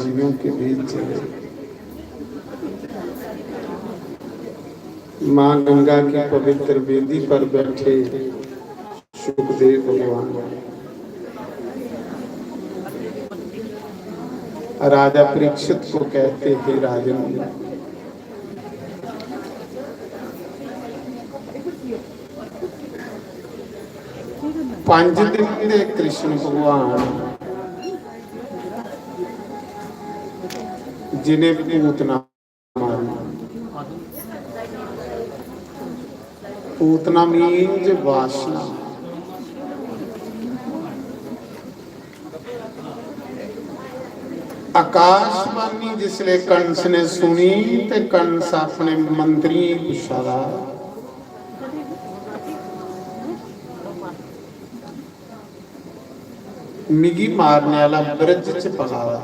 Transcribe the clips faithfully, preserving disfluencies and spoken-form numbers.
जीवों के बीच चले। माँ गंगा की पवित्र वेदी पर बैठे सुखदेव भगवान राजा परीक्षित को कहते, हे राजन, पंज दिन दे कृष्ण भगवान जिन्हें पूतना मारी, पूतना means वासना। आकाशवाणी जिसले कंस ने सुनी ते कंस अपने मंत्रियें गी पुच्छा दा, मिगी मारने आह्ला ब्रज च पला दा,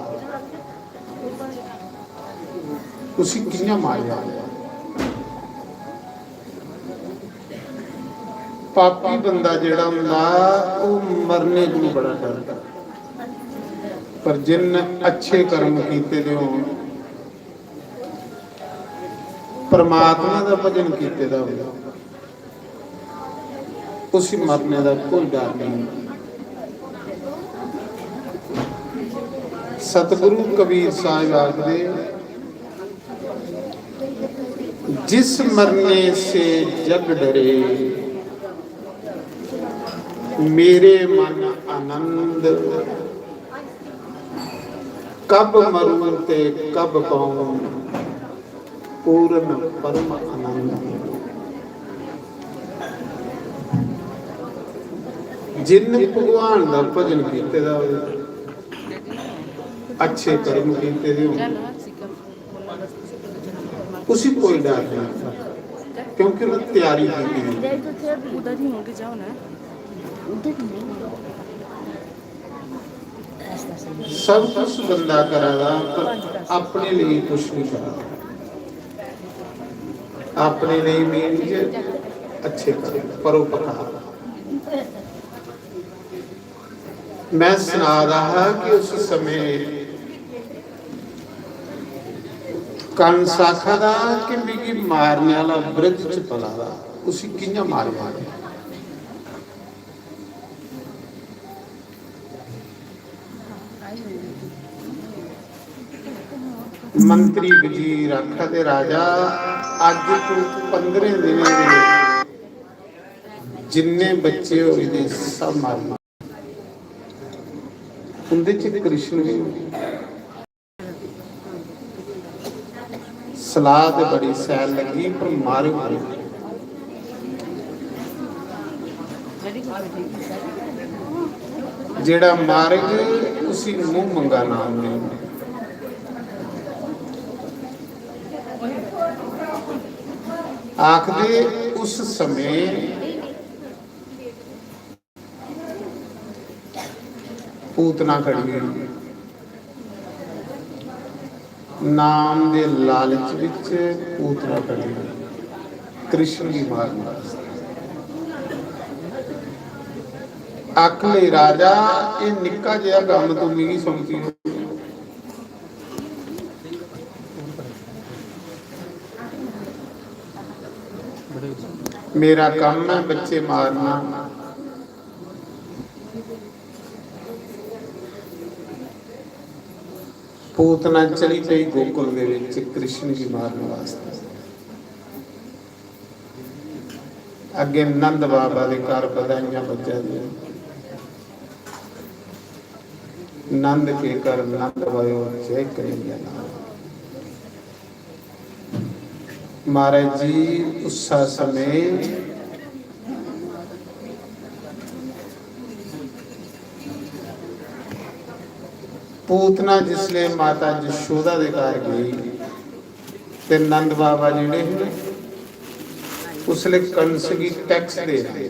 उसी कि'यां मारेआ? पापी बंदा जेह्ड़ा होंदा, ओह् मरने कोला बड़ा डरदा। पर जिन्न अच्छे कर्म कीते दे होन, परमात्मा दा भजन कीते दा होऐ, उसी मरने दा कोई डर नहीं। सतगुरु कबीर साहब आखदे, जिस मरने से जग डरे, मेरे मन आनंद, कब मरूं ते कब पाऊं पूर्ण परम आनंद। जिन भगवान दा भजन कीते दा होवे, अच्छे कर्म कीते दे होन, उसी कोई डर नहीं, क्योंकि उन्हें त्यारी की थी। उधर ही होंगे, जाओ ना। सब कुछ बंदा करा दा, पर अपने लिए कुछ नहीं करा दा। अपने लिए means अच्छे करो, परोपकार। मैं सना दा हा कि उस समय कंस आखा दा कि मिगी मारने आह्ला ब्रज च पला दा, उसी कि'यां मारेआ? मंत्री वजीर आखा दे, राजा, अज्ज तू पंदरें दिनें दे जिन्ने बच्चे होए दे, सब मारी। उंदे च कृष्ण भी होए। सलाह ते बड़ी शैल लगी, पर मारग कोई। जेड़ा मारग, उसी मुंह मंगा नाम नहीं। आखदे उस समय पूतना खड़ी होई। नाम दे लालच विच पूतना खड़ी होई। कृष्ण गी मारना। आख ले राजा, ये निक्का जेहा कम्म तू मिगी सौंपी ओड़। मेरा कम्म है बच्चे मारना। पूतना चली पई गोकुल दे विच कृष्ण गी मारने वास्ते। अगे नंद बाबा दे घर बधाइयां बज्जा दियां। नंद के कर नंद भयो, जय कन्हैया लाल। महाराज जी, उस्सा समय पूतना जिसले माता जशोदा दे घर गई ते नंद बाबा जेड़े हे, उसले कंस गी टैक्स दे रहे।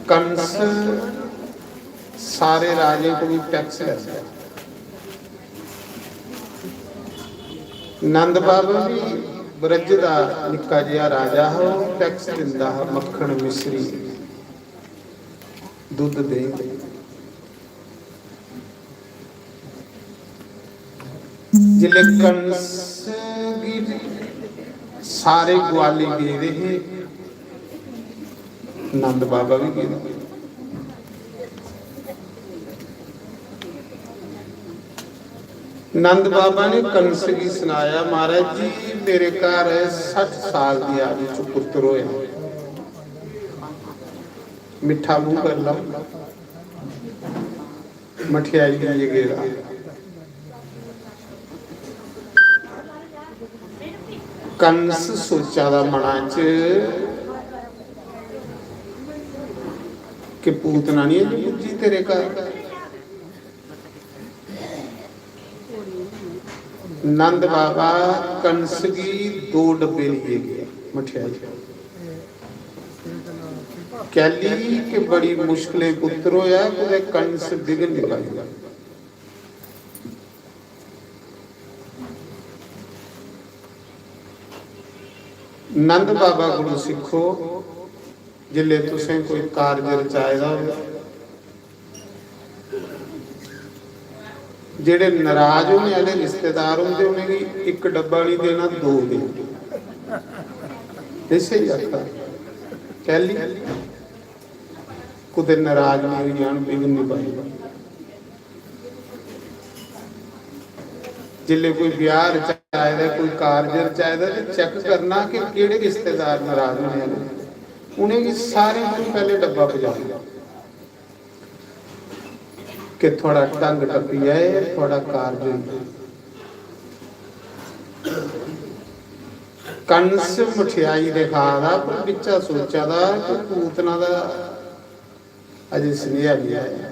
कंस सारे राजे कोला टैक्स लैंदा। नंद बाबा भी ब्रज दा निक्का जेहा राजा हा, ओह टैक्स दिंदा हा, मक्खन, मिश्री, दुद्ध, देहीं। जिसलै कंस गी सारे ग्वाले गेदे हे, नंद बाबा बी गेदा। नंद बाबा ने कंस गी सनाया, "महाराज जी, मेरे घर सट्ठ साल दी आयु च पुत्र होया, मिट्ठा मूंह कर लो।" मठेआई लेइयै गेदा। कंस सोचा दा मना च कि पूतना नहीं अजें पुज्जी तेरे घर। नंद बाबा कंस गी दो डब्बे लेइयै गेआ मठेआई। कैली कि बड़ी मुश्कलें पुत्र होया, कुतै कंस बिघ्न निं पाई। नंद बाबा कोलू सिक्खो, जिसलै तुसें कोई कारज रचाए दा होऐ, जेह्ड़े नाराज होने आह्ले रिश्तेदार होंदे, उ'नेंगी इक डब्बा निं देना, दो देना। एह् स्हेई आखा। कैली? कुतै नाराज निं होई जान, बिघ्न निं पाई। जिसलै कोई ब्याह रचाए दा, कोई कारज रचाए दा, ते चेक करना कि केह्ड़े रिश्तेदार नाराज होने आह्ले। उ'नेंगी सारें कोला पैह्लें डब्बा पजाओ कि थुआढ़ा ढंग टप्पी जाए, थुआढ़ा कारज होई जाए। कंस मठेआई दिखा दा, पर बिच्चा सोचा दा कि पूतना दा अजें सनेहा निं आया।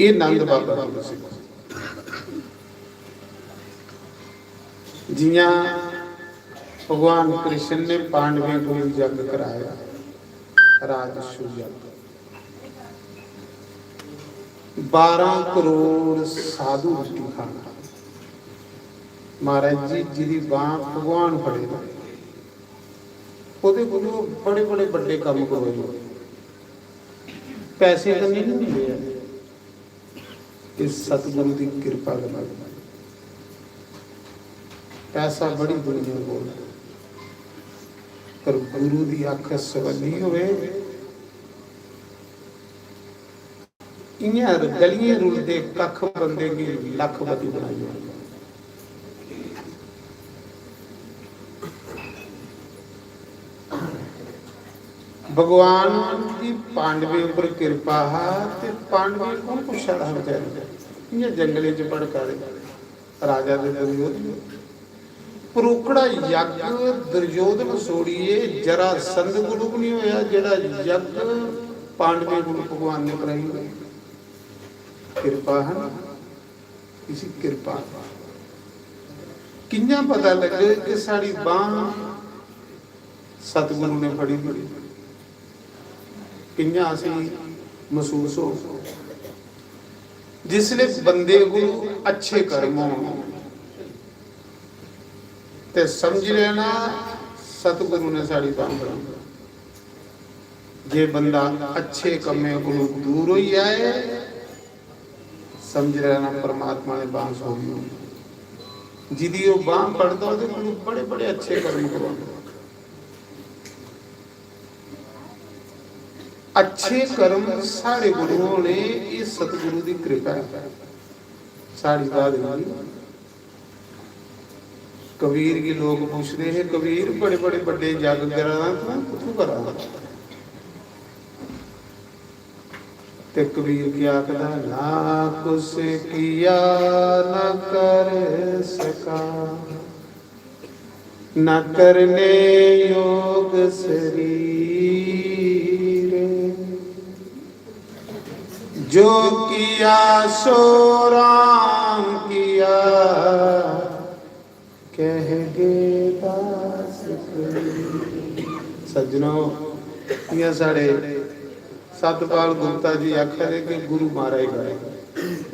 एह् नंद बाबा जी दा सिक्खो। जियां भगवान कृष्ण ने पांडवें कोल यज्ञ कराया, राजसू यज्ञ, बारां करोड़ साधु रुट्टी खाना। महाराज जी, जिदी बांह भगवान फड़े दा, ओह्दे कोलू बड़े बड़े बड्डे कम्म करोई ओड़े। पैसे कन्नै नहीं मिले ऐ, एह् सतगुरु दी किरपा कन्नै। पैसा बड़ी दुनिया कोल, पर गुरु दी अख सवली होवे, इ'यां गलियें रुलदे कक्ख बंदे गी लक्खपति बनाई ओड़दा। भगवान दी पांडवें उप्पर किरपा हा ते पांडवें कौन पुच्छा दा हा बेचारे? इ'यां जंगलें च भड़का दे राजा दे दुर्योधन। परोकड़ा यज्ञ दुर्योधन छोड़ियै जरासंध कोलू बी निं होया, जेह्ड़ा यज्ञ पांडवें कोलू भगवान ने कराई ओड़ी। किरपा है ना, इसी किरपा। कि'यां पता लग्गे कि साढ़ी बांह सतगुरु ने फड़ी, फड़ी? कि'यां असेंगी मसूस हो? जिसले बंदे कोल अच्छे कर्म होन ते समझ लेना सतगुरु ने साढ़ी बांह फड़ी। जे बंदा अच्छे कम्में कोलू दूर होई जाए, समझ लेना परमात्मा ने बांह छोड़ी होई। जिदी ओह् बांह फड़दा, ओह्दे कोलू बड़े बड़े अच्छे कर्म करवांदा। अच्छे कर्म साढ़े कोलू होने, एह् सतगुरु दी किरपा ऐ, साढ़ी बहादुरी। कबीर गी लोक पुछदे हे, "कबीर, बड़े बड़े बड्डे जग करा दा, तूं कुत्थूं करा दा?" ते कबीर केह् आखदा, "ना कुछ किया न कर सका, न करने योग शरीर, जो किया सो राम किया, कह गए दास कबीर।" सज्जनो, इ'यां साढ़े सतपाल गुप्ता जी आखा दे कि गुरु महाराज करा,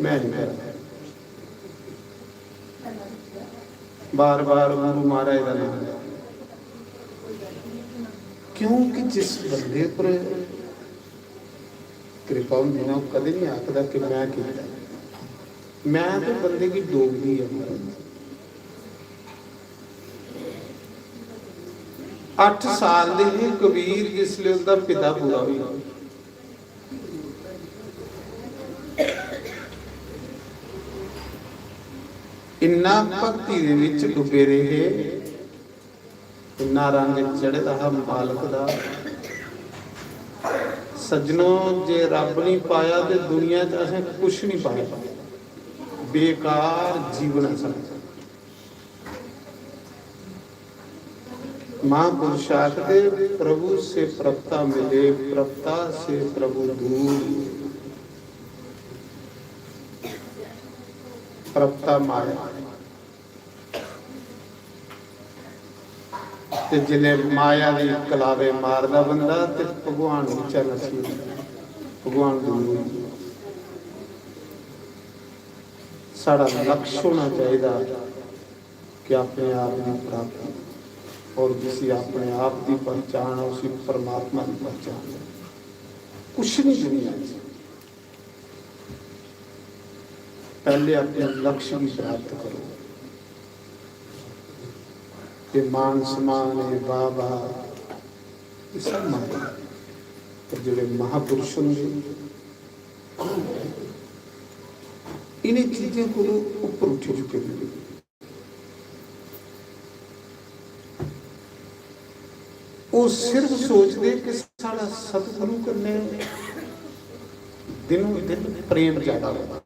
मैं नहीं करा। बार बार गुरु महाराज दा नाम। क्योंकि जिस बंदे पर कृपा होंदी ना, ओह् कदें नहीं आखदा कि मैं कीता। मैं ते बंदे गी डोबदी ऐ, महाराज। अट्ठ साल दे हे कबीर जिसले उंदा पिता पूरा होई। इन्ना भक्ति दे विच डुब्बे दे हे, इन्ना रंग चढ़े दा हा मालक दा। सज्जनो, जे रब नहीं पाया ते दुनिया च असें कुछ नहीं पाया। बेकार जीवन है साढ़ा। महापुरुष आखदे, प्रभु से प्रपता मिले, प्रपता से प्रभु दूर। प्रपता माया। ते जिसले माया दी कलावे मारदा बंदा, ते भगवान बिच्चा नस्सी जंदा, भगवान दूर होई जंदा। साढ़ा लक्ष्य होना चाहिदा कि अपने आप की प्राप्ति, और जिसी अपने आप की पहचान है, उसी परमात्मा की पहचान है। कुछ नहीं दुनिया च। पहले अपने लक्ष्य की प्राप्त करो। ये मान सम्मान, ये वाह वाह, ये सब माया। पर जेह्ड़े महापुरुष होंदे, इन्हें चीजें को ऊपर उठी चुके होंदे। ओह् सिर्फ सोचदे कि साढ़ा सतगुरु कन्नै दिनों दिन प्रेम ज्यादा होगा।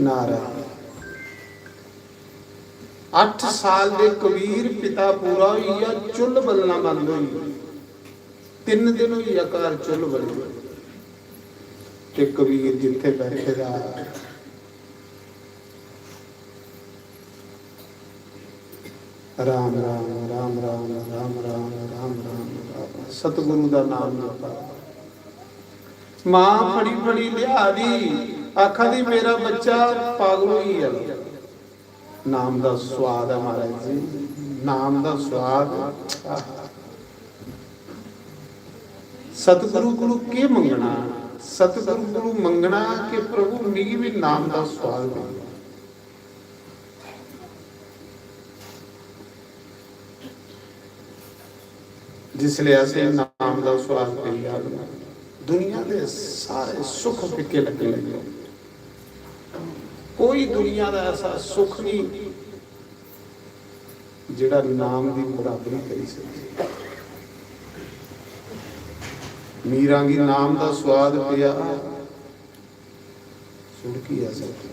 नारायण। अट्ठ साल दे कबीर पिता पूरा होई गेआ, चुल्ल बलना बंद होई गेई। तिन्न दिन होई गेआ घर चुल्ल बली। ते कबीर जित्थे बैठे दा, राम राम, राम राम, राम राम, राम राम, राम राम। सतगुरु दा नाम जपा। मां फड़ी फड़ी लिया दी, आखा दी, "मेरा बच्चा पागल होई गेआ।" नाम दा स्वाद है महाराज जी, नाम दा स्वाद। आहा। सतगुरु कोलू केह् मंगना? सतगुरु कोलू मंगना कि प्रभु, मिगी भी नाम दा स्वाद दे। जिसले असें नाम दा स्वाद पेई जाग ना, दुनिया दे सारे सुख फिक्के लगन लगे। कोई दुनिया दा ऐसा सुख नहीं जेड़ा नाम दी बराबरी करी सके। मीरां गी नाम दा स्वाद पेआ, सुड़की ऐ सब कुछ।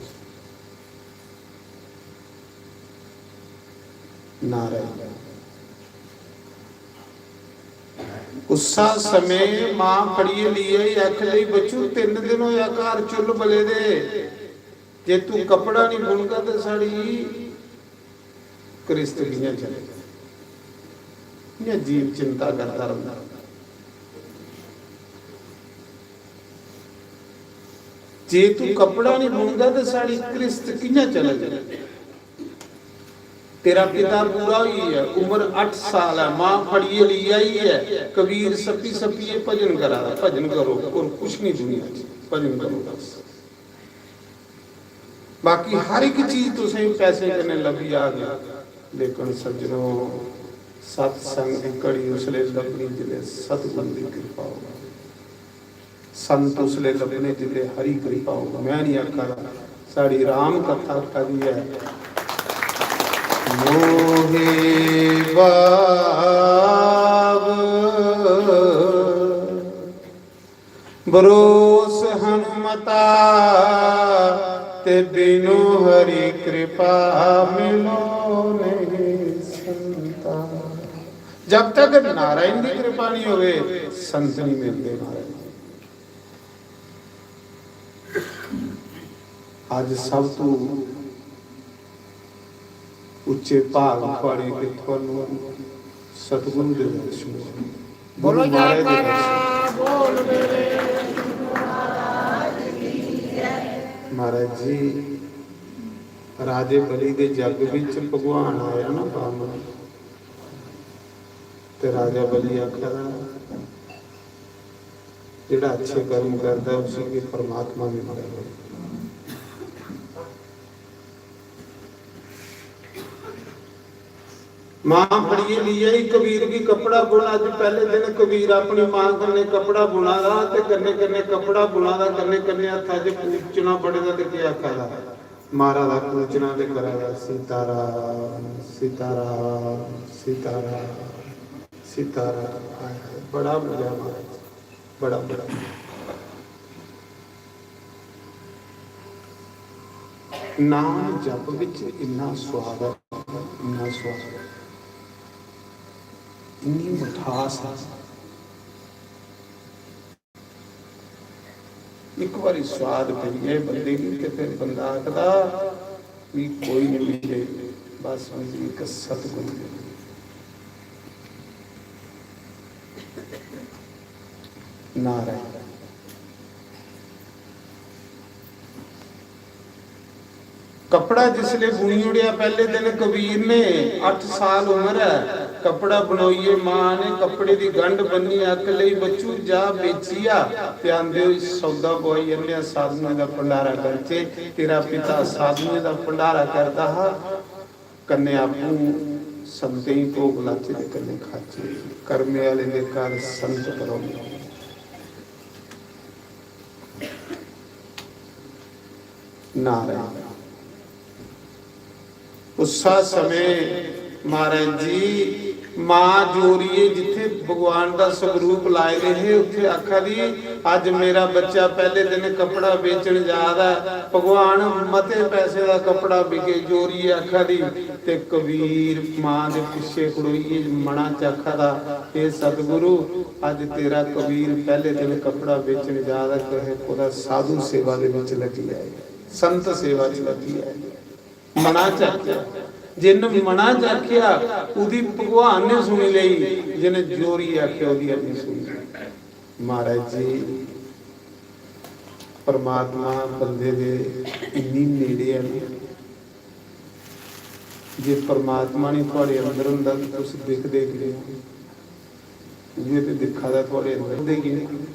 नारायण। उस्सा समें मां फड़ियै लेई आई, आखन लगी, "बच्चू, तिन्न दिन होया घर चुल्ल बले दे, जे तू कपड़ा नहीं बुनगा ते साढ़ी गृहस्थ कि'यां चलेगा?" इ'यां जीव चिंता करदा रौंह्दा। "जे तू कपड़ा नहीं बुनदा ते साढ़ी गृहस्थ कि'यां चलग? तेरा पिता पूरा होई गेआ, उम्र अट्ठ साल है, मां फड़ियै लेई आई है, कबीर सप्पी सप्पियै भजन करा दा, भजन करो, और कुछ नहीं दुनिया च, भजन करो बस। बाकी हर एक चीज तुसें पैसे कन्नै लब्भी जाग, लेकिन सज्जनो, सत्संग दी घड़ी उसले लब्भनी जिसले सतगुरु दी कृपा होग। संत उसले लब्भने जिसले हरि कृपा होग।" मैं नहीं आखा दा, साढ़ी राम कथा आखा दी है, "मोहे बाब भरोस हनुमता, ते बिनु हरि कृपा मिलो नहीं संता।" जब तक नारायण की कृपा नहीं होवे, संत नहीं मिलते महाराज। अज सब तो उच्चे भाग थुआड़े कि थुआनू सतगुरु दे दर्शन होए। बोलो गुरु महाराज दे जयकारा, दर्शन। बोल मेरे गुरु महाराज की जय। महाराज जी, राजे बलि दे जग बिच भगवान आया ना बामन, ते राजा बलि आखा दा, "जेह्ड़ा अच्छे कर्म करदा, उसी के परमात्मा भी बड़ा बड़ा।" मां फड़ियै लेई आई कबीर गी कपड़ा बुन। अज्ज पैह्ले दिन कबीर अपनी मां कन्नै कपड़ा बुना दा ते कन्नै कन्नै कपड़ा बुना दा, कन्नै कन्नै हत्था च कूचना बड़े दा ते केह् आखा दा, मारा दा कूचना ते करा दा, "सीताराम, सीताराम, सीताराम, सीताराम।" हाय हाय, बड़ा मजा मारा, बड़ा बड़ा। नाम जप विच इन्ना स्वाद ऐ, इन्ना स्वाद ऐ, इन्नी मिठास ऐ। इक बारी स्वाद पेई जाए बंदे गी ते फिर बंदा आखदा, "मी कोई नहीं मिले, बस मिगी इक सतगुरु मिले।" नारायण। कपड़ा जिसले बुनी ओड़ेआ पैह्ले दिन कबीर ने, अट्ठ साल उम्र ऐ, कपड़ा बनोइयै मां ने कपड़े दी गंढ बन्नी, अक्क लेई बच्चू जा बेचिया ते आंदे होई सौदा बुआई आह्नेआ, साधुएं दा भंडारा करचे, तेरा पिता साधुएं दा भंडारा करदा हा, कन्नै आपूं संतें गी भोग लाचे ते कन्नै खाचे। कर्मे आह्ले दे घर संत परौह्ने। नारायण। उस्सा समें महाराज जी मां जोरियै जित्थे भगवान दा स्वरूप लाए दे हे, उत्थे आखा दी, "अज्ज मेरा बच्चा पैह्ले दिन कपड़ा बेचन जा दा ऐ।" भगवान मते पैसे दा कपड़ा बिके, जोरियै आखा दी, ते कबीर मां दे पिच्छे खड़ोइयै मना च आखा दा, "हे सतगुरु, अज्ज तेरा कबीर पैह्ले दिन कपड़ा बेचन जा दा, कहे कुतै साधु सेवा दे विच लग्गी जाए, संत सेवा च लग्गी जाए।" मना च आखेआ, जिन्न मना च आखेआ, ओह्दी भगवान ने सुनी लेई, जिन्ने जोरियै आखेआ, ओह्दी हैनी सुनी। महाराज जी, परमात्मा बंदे दे इन्नी नेड़े ऐ ना, जे परमात्मा निं थुआढ़े अंदर होंदा ते तुस दिखदे कि'यां? उ'ऐ ते दिक्खा दा थुआढ़े अंदर, दिखदे कि'यां?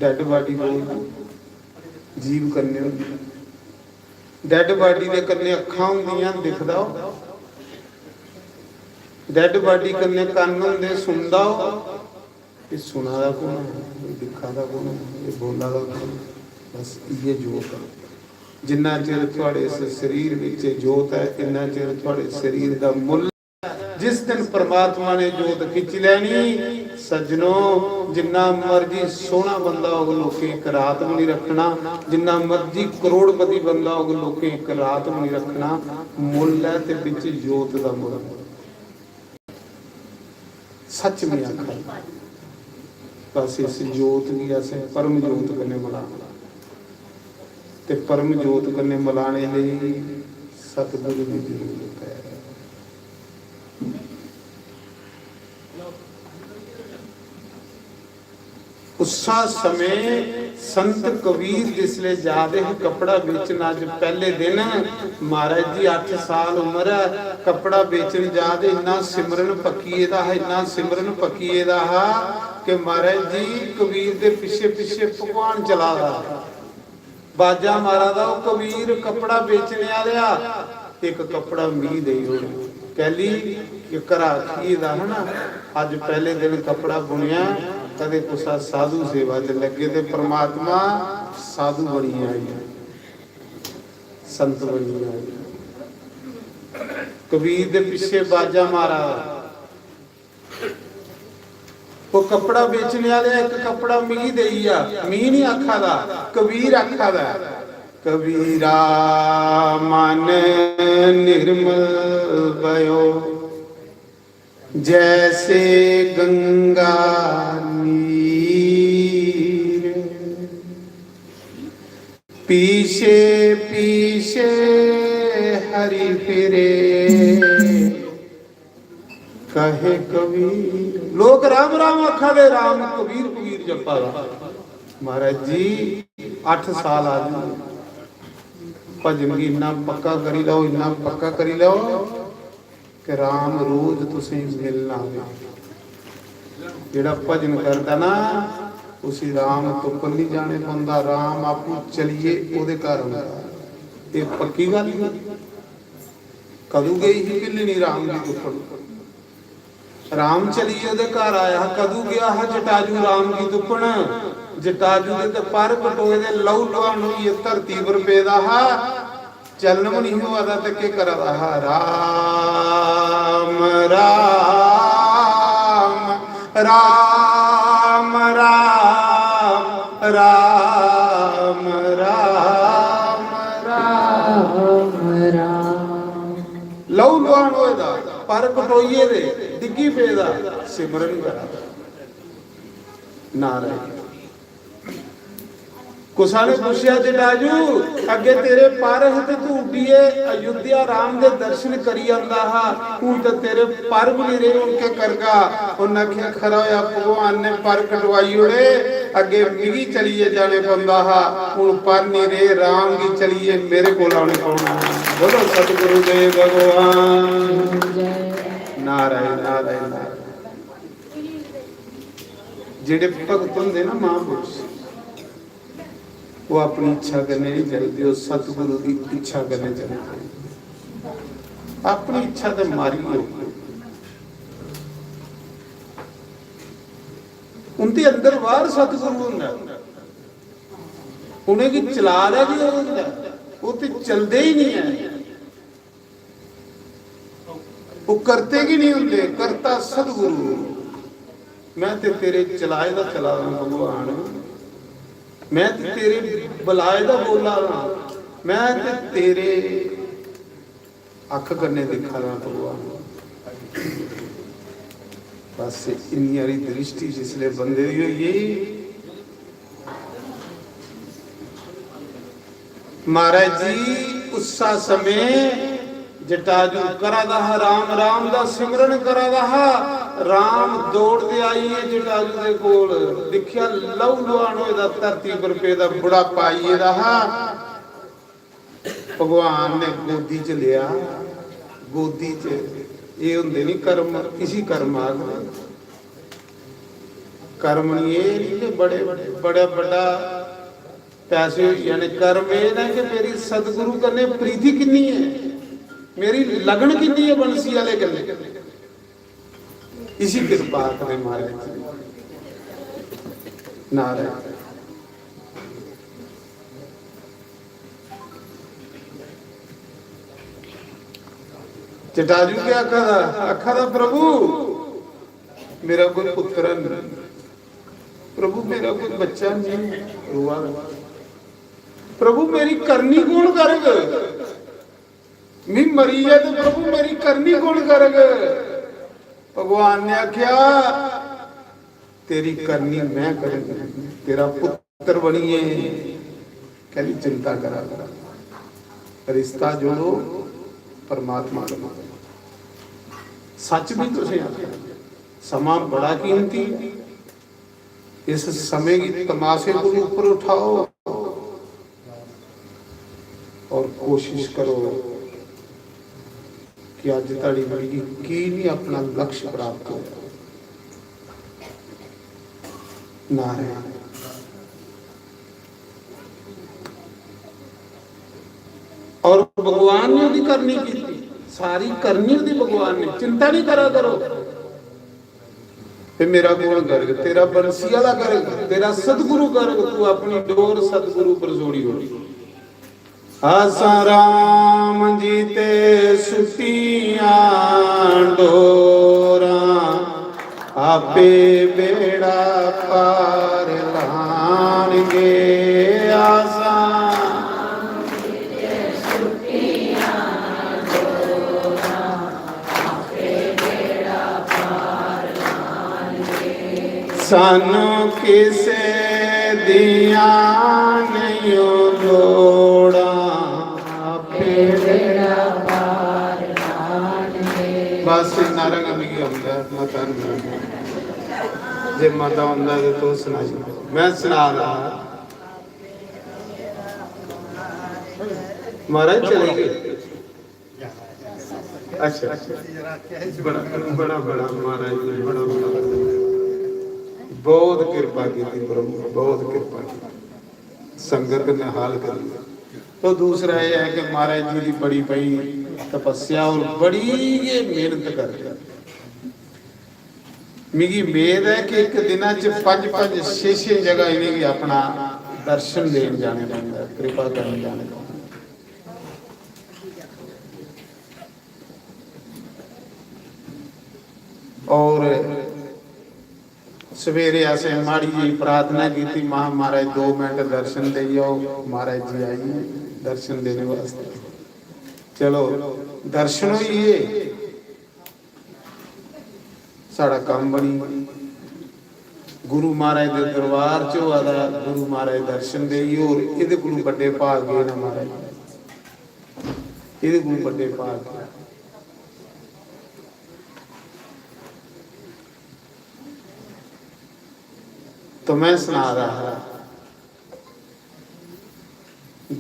Dead body बोलदी, जीव कन्नै होंदी। Dead body दे कन्नै अक्खां होंदियां, दिखदा ओह्। Dead body कन्नै कन्न होंदे, सुनदा ओह्। एह् सुना दा कु'न ऐ? एह् दिक्खा दा कु'न ऐ? एह् बोला दा कु'न ऐ? बस इ'यै जोत ऐ। जिन्ना चिर थुआढ़े इस शरीर बिच एह् जोत ऐ, इन्ना चिर थुआढ़े शरीर दा मुल्ल। जिस दिन परमात्मा ने जोत खिच्ची लैनी, सज्जनो, जिन्ना मर्जी सोहना बंदा होग, लोकें इक रात बी निं रक्खना। जिन्ना मर्जी करोड़पति बंदा होग, लोकें इक रात बी निं रक्खना। मुल्ल ऐ ते बिच जोत दा मुल्ल। सच में आखा, बस इस जोत गी असें परम जोत कन्नै मलाना। ते परम जोत कन्नै मलाने लेई सतगुरु दी जरूरत ऐ। उस्सा समें संत कबीर जिसले जा दे हे कपड़ा बेचन, अज्ज पैह्ले दिन, महाराज जी, अट्ठ साल उम्र ऐ, कपड़ा बेचन जा दे, इन्ना सिमरन पक्की गेदा हा, इन्ना सिमरन पक्की गेदा हा कि महाराज जी, कबीर दे पिच्छे पिच्छे भगवान चला दा। बाजा मारा दा, "ओ कबीर, कपड़ा बेचने आह्लेआ, इक कपड़ा मिगी देई ओड़।" कैली? कि घरा आखी गेदा हा ना, "अज्ज पैह्ले दिन कपड़ा बुनेआ, कदें कुसै साधु सेवा च लग्गे ते परमात्मा साधु बनियै आई, संत बनियै आई।" कबीर दे पिच्छे बाजा मारा। ओह् कपड़ा बेचने आह्ले इक कपड़ा मिगी देई जा, मी निं आखा दा, कबीर आखा दा ऐ। कबीरा मन निर्मल भयो, जैसे गंगा नीर। पीछे पीछे हरि फिरे, कहे कबीर। लोक राम राम आखा दे, राम कबीर कबीर जपा दा। महाराज जी, अट्ठ साल आदमी, भजन गी इन्ना पक्का करी लैओ, इन्ना पक्का करी लैओ कि राम रोज तुसेंगी मिलना आवे। जेह्ड़ा भजन करदा ना, उसी राम तुप्पन निं जाने पौंदा, राम आपूं चलियै ओह्दे घर औंदा। एह् पक्की गल्ल ही। कदूं गेई ही भिल्लनी राम गी तुप्पन? राम चलियै ओह्दे घर आया हा। कदूं गेआ हा जटाजू राम गी तुप्पन? जटाजू दे ते पर कटोए दे, लहू लुहान होइयै धरती पर पेदा हा। चलन बी निं होआ दा ते केह् करा दा हा? राम, राम, राम, राम, राम, राम, राम। राम, राम। लहू लुहान होए दा, पर कटोइये दे, डिग्गी पेदा, सिमरन करा दा। नारायण। कुसा ने पुच्छेआ, "जटाजू, अग्गे तेरे पर हे ते तू उड्डियै अयोध्या राम दे दर्शन करी आंदा हा, हून ते तेरे पर बी निं रेह्, हून केह् करगा?" उन्न आखेआ, "खरा होआ भगवान ने पर कटवाई ओड़े, अग्गे मिगी चलियै जाने पौंदा हा, हून पर निं रेह्, राम गी चलियै मेरे कोल औने पौना।" बोलो सतगुरु देव भगवान। नारायण, नारायण, नारायण। जेह्ड़े भगत होंदे ना महापुरुष, ओह् अपनी इच्छा कन्नै निं चलदे, ओह् सतगुरु दी इच्छा कन्नै चलदे। अपनी इच्छा ते मारी ओड़दे। उं'दे अंदर बाह्र सतगुरु होंदा, उ'नेंगी चला दा गै ओह् होंदा, ओह् ते चलदे ही निं ऐ। ओह् करते गै निं होंदे, करता सतगुरु। मैं ते तेरे चलाए दा चला दा भगवान, मैं ते तेरे बलाए दा बोला दा, मैं ते तेरे अख कन्नै दिक्खा दा भगवान। बस इन्नी हारी दृष्टि जिसले बंदे दी होई गेई, महाराज जी, उस्सा समें जटाजू करा दा हा, राम राम दा सिमरन करा दा हा। राम दौड़दे आइयै जटाजू दे कोल, दिक्खेआ लहू लुहान होए दा, धरती पर पेदा, बुढ़ापा आई गेदा हा। भगवान ने गोदी च लेआ, गोदी च। एह् होंदे नी कर्म, इसी कर्म आखदे। कर्म नी, एह् नी कि बड़े, बड़ा बड्डा पैसे होई जाने। कर्म एह् न कि मेरी सतगुरु कन्नै प्रीति किन्नी ऐ, मेरी लगन किन्नी ऐ बंसी आह्ले कन्नै। इसी किरपा आखदे महाराज जी। नारायण। जटाजू क्या आखा दा? आखा दा, "प्रभु, मेरा कोई पुत्र नहीं, प्रभु, मेरा कोई बच्चा नहीं।" रोआ दा। "प्रभु, मेरी करनी कौन करग? मी मरी जाए तो प्रभु, मेरी करनी कौन करग?" भगवान ने आख्या, "तेरी करनी मैं करूंगा, तेरा पुत्र बनिए, कैली चिंता करा कर?" रिश्ता जोड़ो परमात्मा कन्नै। सच भी तुसें आखेआ, समां बड़ा कीमती है। इस समय की तमाशे को ऊपर उठाओ और कोशिश करो कि अज धड़ी मिगी की नहीं अपना लक्ष्य प्राप्त होया। नारायण। और भगवान ने ओह्दी करनी की, सारी करनी ओह्दी भगवान ने। चिंता नहीं करा करो, ते मेरा कौन करग? तेरा बंसी आह्ला करग, तेरा सतगुरु करग। तू अपनी डोर सतगुरु पर जोड़ी ओड़। आसां राम जी ते सुट्टियां डोरां, आपे बेड़ा पार लानगे। आसां सानू किसे दियां नहीं लोड़ां, आपे बेड़ा पार लानगे। बस इन्ना रंग मिगी औंदा ऐ, मता नहीं। जे मता औंदा ते तुस सनाई ओड़ो। मैं सना रहा। महाराज चले गए। अच्छा, बड़ा, बड़ा, बड़ा महाराज ने, बड़ा, बड़ा। बहुत कृपा की थी प्रभु, बहुत कृपा की। संगत ने हाल कर लिया। तो दूसरा यह है कि महाराज जी की बड़ी भाई तपस्या और बड़ी ये मेहनत करते। मिगी उम्मीद है कि एक दिना च पंज, पंज, छे, छे जगह इन्हें अपना दर्शन देन जाने पौंदा, कृपा करन जाने पौंदा। और सवेरे असें माड़ी जी प्रार्थना की थी, महा महाराज दो मिनट दर्शन दे जाओ, महाराज जी आई दर्शन देने वास्ते। चलो, दर्शन होई गे, साढ़ा काम बनी। गुरु महाराज दे दरबार च होआ दा, गुरु महाराज दर्शन देई, होर एह्दे कोलू बड्डे भाग केह् न महाराज, एह्दे कोलू बड्डे भाग केह्? तो मैं सना रहा हा,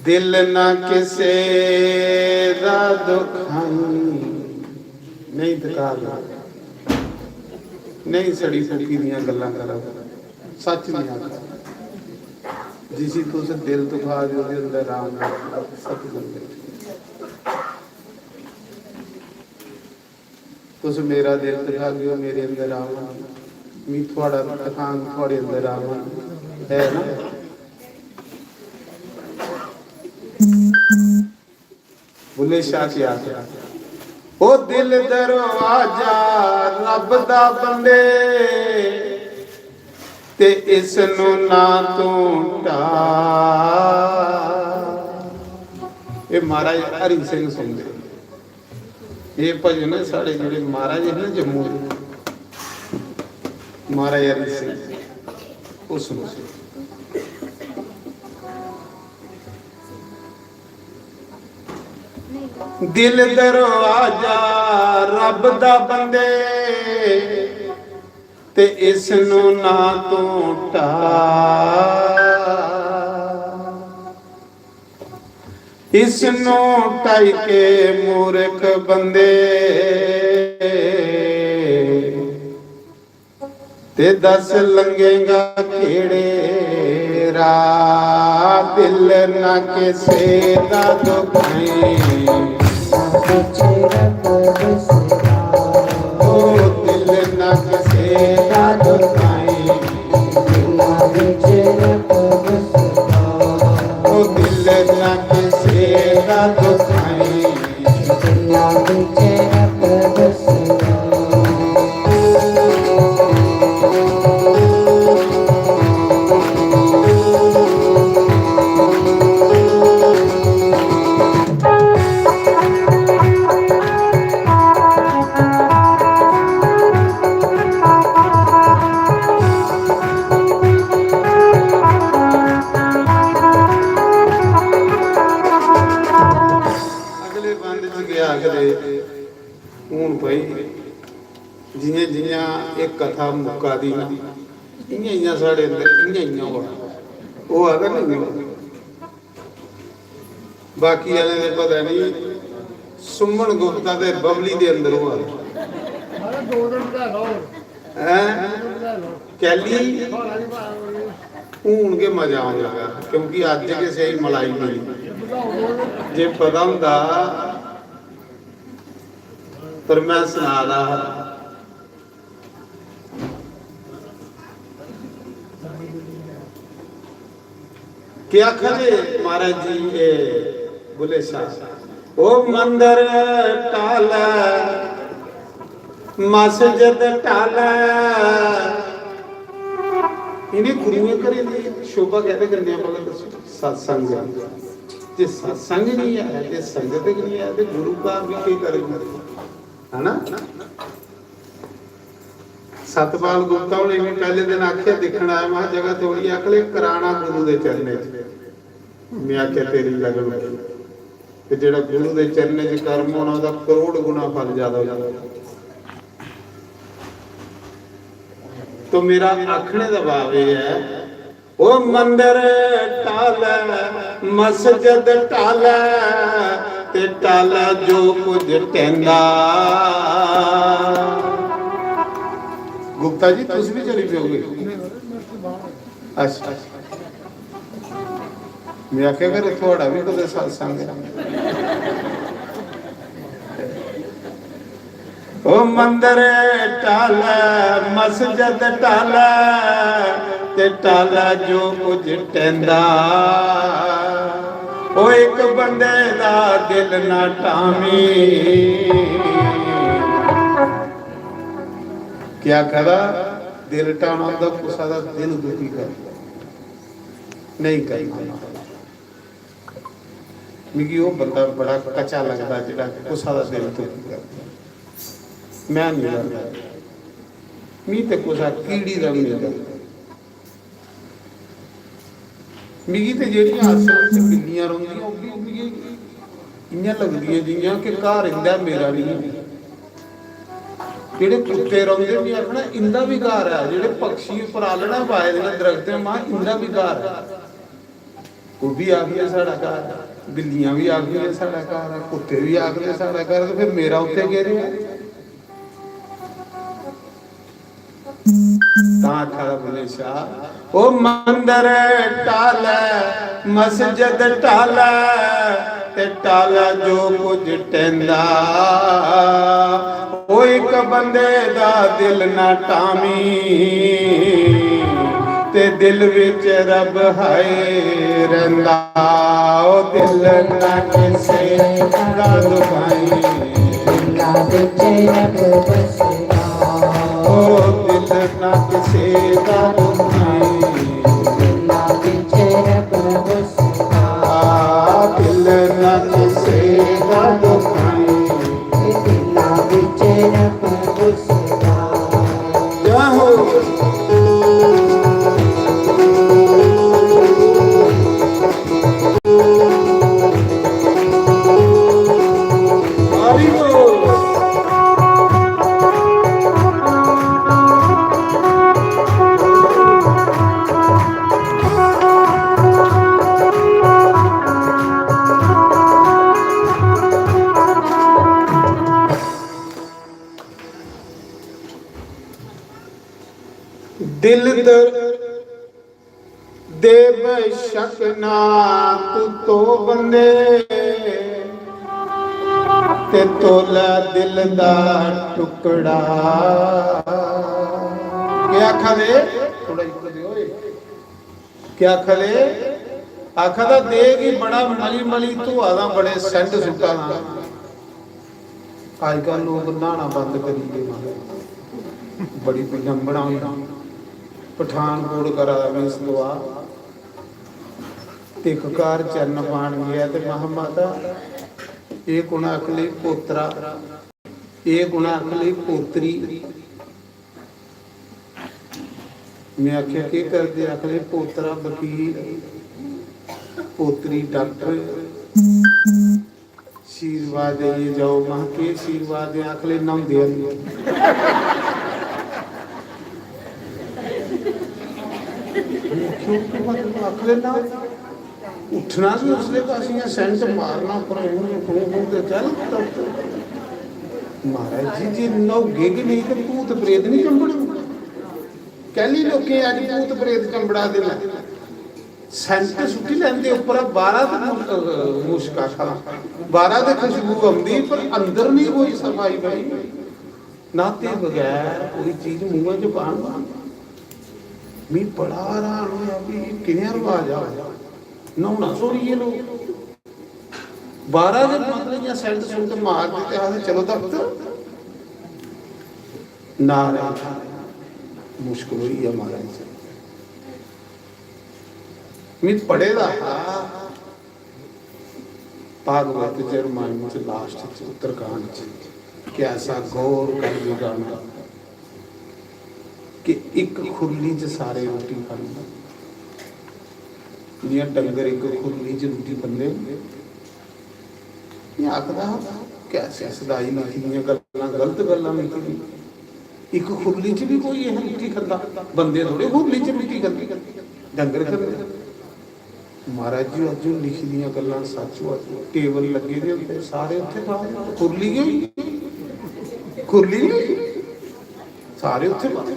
दिल ना किसे दा दुखाई, नहीं दुखावे, नहीं सड़ी फूकी दियां गल्लां करो, सच नहीं आखा। जिसी तुस दिल दुखा दे, ओह्दे अंदर राम दा सतगुण बैठे। तुस मेरा दिल दुखागे ओ, मेरे अंदर आवा, मी थुआड़ा दुखांग, थुआड़े अंदर आवा, है ना? बुल्ले शाह की आखिया, ओ दिल दरवाजा रब दा बंदे, ते इस नू ना तू ढा। ये महाराज हरि सिंह सुनदे। ये भजन है साढ़े जेह्ड़े महाराज हे ना जम्मू दे, महाराज हरि सिंह, ओह् सुनो। दिल दरवाजा रब दा बंदे, ते इस नू ना तू ढा। इस नू ढाई के मूर्ख बंदे, ते दस लंघेगा केड़े राह। दिल ना किसे दा दुखाई, ओ दिल ना किसे दा दुखाई, ओ दिल ना किसे दा दुखाई। अगले बंद च गै आखदे, हून भाई जियां जियां एह् कथा मुक्का दी ना, इयां इयां साढ़े अंदर इयां इयां होआ, होआ दा नहीं होआ? बाकी आह्लें दे पता नहीं, सुमन गुप्ता ते बबली दे अंदर होआ दा। हैं? कैली? हून गै मजा आन लगा, क्योंकि अज्ज गै स्हेई मलाई मिली। जे पता होंदा, पर मैं सना दा हा। केह् आखा दे महाराज जी, ए बुल्ले शाह, ओ मंदर ढालै, मस्जिद ढालै। इ'नें गुरुएं घरें दी शोभा कैह्दे कन्नै ऐ भला दस्सो? सत्संग। जे सत्संग निं ऐ ते संगत गै निं ऐ ते गुरु भाव बी केह् करग? है ना? सतपाल गुप्ता होरें बी पैह्ले दिन आखेआ, दिक्खन आया, महां, जगह थोड़ी, आखले कराना गुरु दे चरणें च। में आखेआ, तेरी लगन। ते जेह्ड़ा गुरु दे चरणें च कर्म होना, ओह्दा करोड़ गुना फल ज्यादा होई जाना। तो मेरा आखने दा भाव एह् ऐ, ओ मंदर ढालै, मस्जिद ढालै, टाला जो कुछ टेंदा। गुप्ता जी, तुस भी चली पियोगे? अच्छा, मैं आखेआ, "कर थुआड़ा भी कुतै सत्संग ऐ।" ओ मंदर टाला, मस्जिद टाला, ते टाला जो कुछ टेंदा। ओ इक बंदे दा दिल ना टामी। क्या करा? दिल टाना होंदा, कुसा दा दिल दुखी कर नहीं करना। मिगी ओह् बंदा बड़ा कच्चा लगदा जेह्ड़ा कुसा दा दिल दुखी करदा। मैं नहीं करदा। मी ते कुसा कीड़ी दा भी नहीं डर। मिगी ते जेह्ड़ियां आश्रम च बिल्लियां रौंह्दियां, ओह् बी मिगी इ'यां लगदियां जि'यां कि घर इं'दा मेरा निं ऐ। जेह्ड़े कुत्ते रौंह्दे, मी आखना इं'दा बी घर ऐ। जेह्ड़े पक्षी उप्पर आलना पाए दे न दरख्तें, मां इं'दा बी घर ऐ। ओह् बी आखदे साढ़ा घर ऐ, बिल्लियां बी आखदियां साढ़ा घर ऐ, कुत्ते बी आखदे साढ़ा घर ऐ, ते फिर मेरा उत्थै केह् रेहा? तां आखा दा बुल्ले शाह, ओ मंदर टालै, मस्जिद टालै, ते टालै जो कुछ टेंदा। ओ इक बंदे दा दिल ना टामी, ते दिल विच रब हाय रैंदा। ओ दिल ना किसे दा दुखाई, दिल ना किसे रब बसदा। ओ दिल ना किसे दा दुखाई, दिल ना किसे रब बसदा। आ, दिल ना किसे दा दुखाई, दिल ना किसे रब बसदा। जय हो। दिल दर दे बेशक ना तू तो बंदे, ते तोला दिल दा टुकड़ा। क्या आखा दे? थोड़ा इधर दे ओए। क्या आखा दे? आखा दा दे गी बड़ा मली मली धोआ दा, बड़े सेंट सुट्टा दा। अजकल लोक न्हाना बंद करी गे, महाराज। बड़ी विडंबना होई। पठानकोट करा दा में इस दुआ। ते इक घर चरण पान गेआ ते महा, "माता, एह् कु'न आखन लगी पोतरा, एह् कु'न आखन लगी पोतरी?" में आखेआ, "केह् करदे?" आखन लगी, "पोतरा वकील, पोतरी डाक्टर।" आशीर्वाद देइयै जाओ। महा, "केह् आशीर्वाद देआं?" आखले, "न्हौंदे हल्ली।" आखले, "ना।" उट्ठना बी उसले बस इ'यां सेंट मारना उप्पर, हूं, हूं, हूं, ते चल तुर। महाराज जी, जे न्हौगे गै नेईं ते भूत प्रेत निं चंबड़न। कैह्ली लोकें अज्ज भूत प्रेत चंबड़ा दे न? सेंट सुट्टी लैंदे उप्परा, बाह्रा ते मु-, अ, मुश्क आखा दा, बाह्रा ते खुशबू औंदी, पर अंदर निं कोई सफाई भाई। न्हाते बगैर कोई चीज मूंहा च पान? मी बड़ा हैरान होआ भी किनेहा रवाज आ। न्हौना छोड़ियै लोक बाह्रा गै, मतलब, इ'यां सेंट सुंट मारदे ते आखदे, "चलो दफ्तर।" नाराज, मुश्कल होई गेआ महाराज। में पढ़े दा हा भागवत च, रामायण च, लास्ट च, उत्तरकांड च, कि ऐसा घोर कलयुग आना कि इक खुरली च सारे रुट्टी खंदे। जि'यां डंगर इक खुरली च रुट्टी खंदे, में आखदा हा, कैसे सदाई लिखी दियां गल्लां, गलत गल्लां लिखी दियां। इक खुरली च बी कोई एह् रुट्टी खंदा, बंदे थोड़े खुरली च रुट्टी खंदे, डंगर खंदे। महाराज जी, अज्ज लिखी दियां गल्लां सच होआ दियां। टेबल लग्गे दे होंदे, सारे उत्थे बाहर, खुरली गई, खुरली गई, सारे उत्थे बाहर।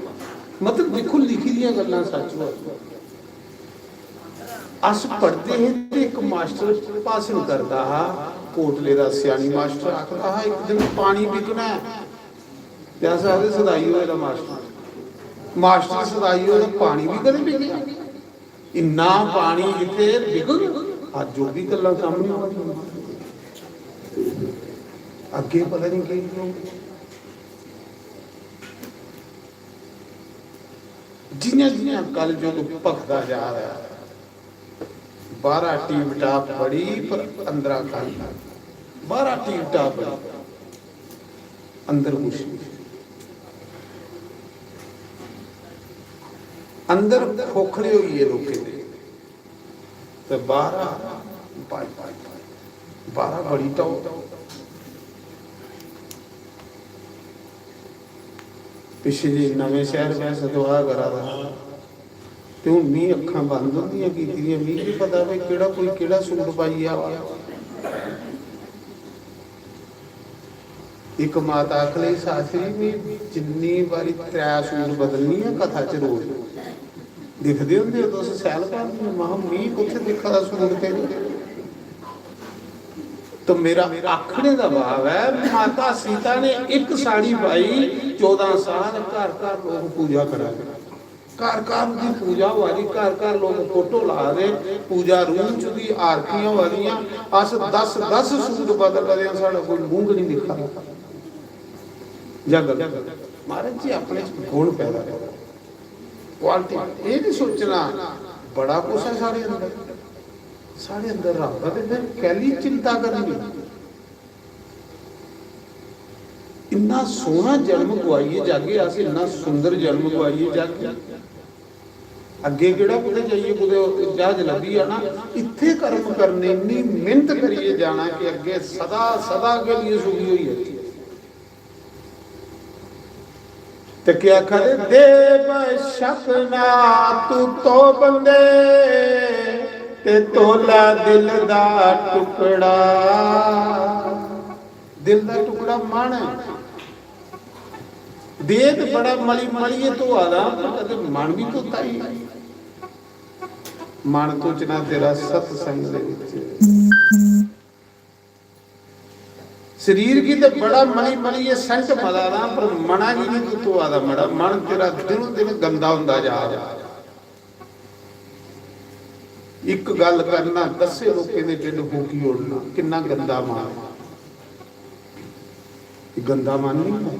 मतलब, दिक्खो, लिखी दियां गल्लां सच होआ दियां। अस पढ़दे हे ते इक मास्टर भाशन करदा हा, कोटले दा स्यानी मास्टर आखदा हा, "इक दिन पानी बिकना ऐ।" ते अस आखदे, "सदाई होए दा मास्टर।" मास्टर सदाई होए दा, पानी बी कदें बिकेआ? इन्ना पानी जित्थे बिकग, अज्ज ओह् बी गल्लां सामने आवा दियां। अग्गें पता नहीं केह् होग। जियां जियां कलयुग भखदा जा रहा है, बाहरा टीप टाप बड़ी, पर अंदरा खाली। बाहरा टीप टाप बड़ी, अंदर कुछ नहीं। अंदर खोखले होई गे लोकें दे, ते बाहरा, बाहरा बड़ी टौर। पिछे जे नमें शहर में सतवाह करा दा हा, ते हून मी अक्खां बंद होंदियां कीती दियां, मी केह् पता भाई केह्ड़ा कोई केह्ड़ा सूट पाइयै आवा। इक माता आखन लगी, "शास्त्री, में जिन्नी बारी त्रै सूट बदलनी आं कथा च रोज।" दिखदे होंदे ओ तुस सैल पांदियां? महा, "मी कुत्थै दिक्खा दा सूट तेरे?" तो मेरा आखने दा भाव ऐ, माता सीता ने इक साड़ी पाई, चौदां साल घर घर लोक पूजा करा दे, घर घर उंदी पूजा होआ दी, घर घर लोक फोटो ला दे, पूजा रूम च उंदी आरतियां होआ दियां। अस दस दस सूट बदला दे आं, साढ़ा कोई मूंह गै नहीं दिक्खा दा। जां गलत? महाराज जी, अपने च गुण पैदा करो, क्वालिटी। एह् नहीं सोचना बड़ा कुछ ऐ साढ़े अंदर, साढ़े अंदर रब ऐ, ते फिर कैली चिंता करनी? इन्ना सोहना जन्म गुआइयै जागे अस, इन्ना सुंदर जन्म गुआइयै जागे। अग्गें केह्ड़ा कुतै जाइयै कुतै जहाज लब्भी जाना, इत्थै कर्म करने, इन्नी मेहनत करियै जाना कि अग्गें सदा, सदा के लिए सुखी होई जाचै। ते केह् आखा दे? "दे बशक ना तू तो बंदे, ते तोला दिल दा टुकड़ा।" दिल दा टुकड़ा मन ऐ। दे ते बड़ा मली मलियै धोआ दा, पर कदें मन बी धोता ही। मन धोचना तेरा सत्संग दे विच। शरीर गी ते बड़ा मली मलियै सेंट मला दा, पर मना गी नहीं तू धोआ दा मड़ा। मन तेरा दिनों दिन गंदा होंदा जा रहा। इक गल करना, दस्से लोकें दे ढिड्ड फूकी ओड़ना, किन्ना गंदा मन। एह् गंदा मन नहीं है,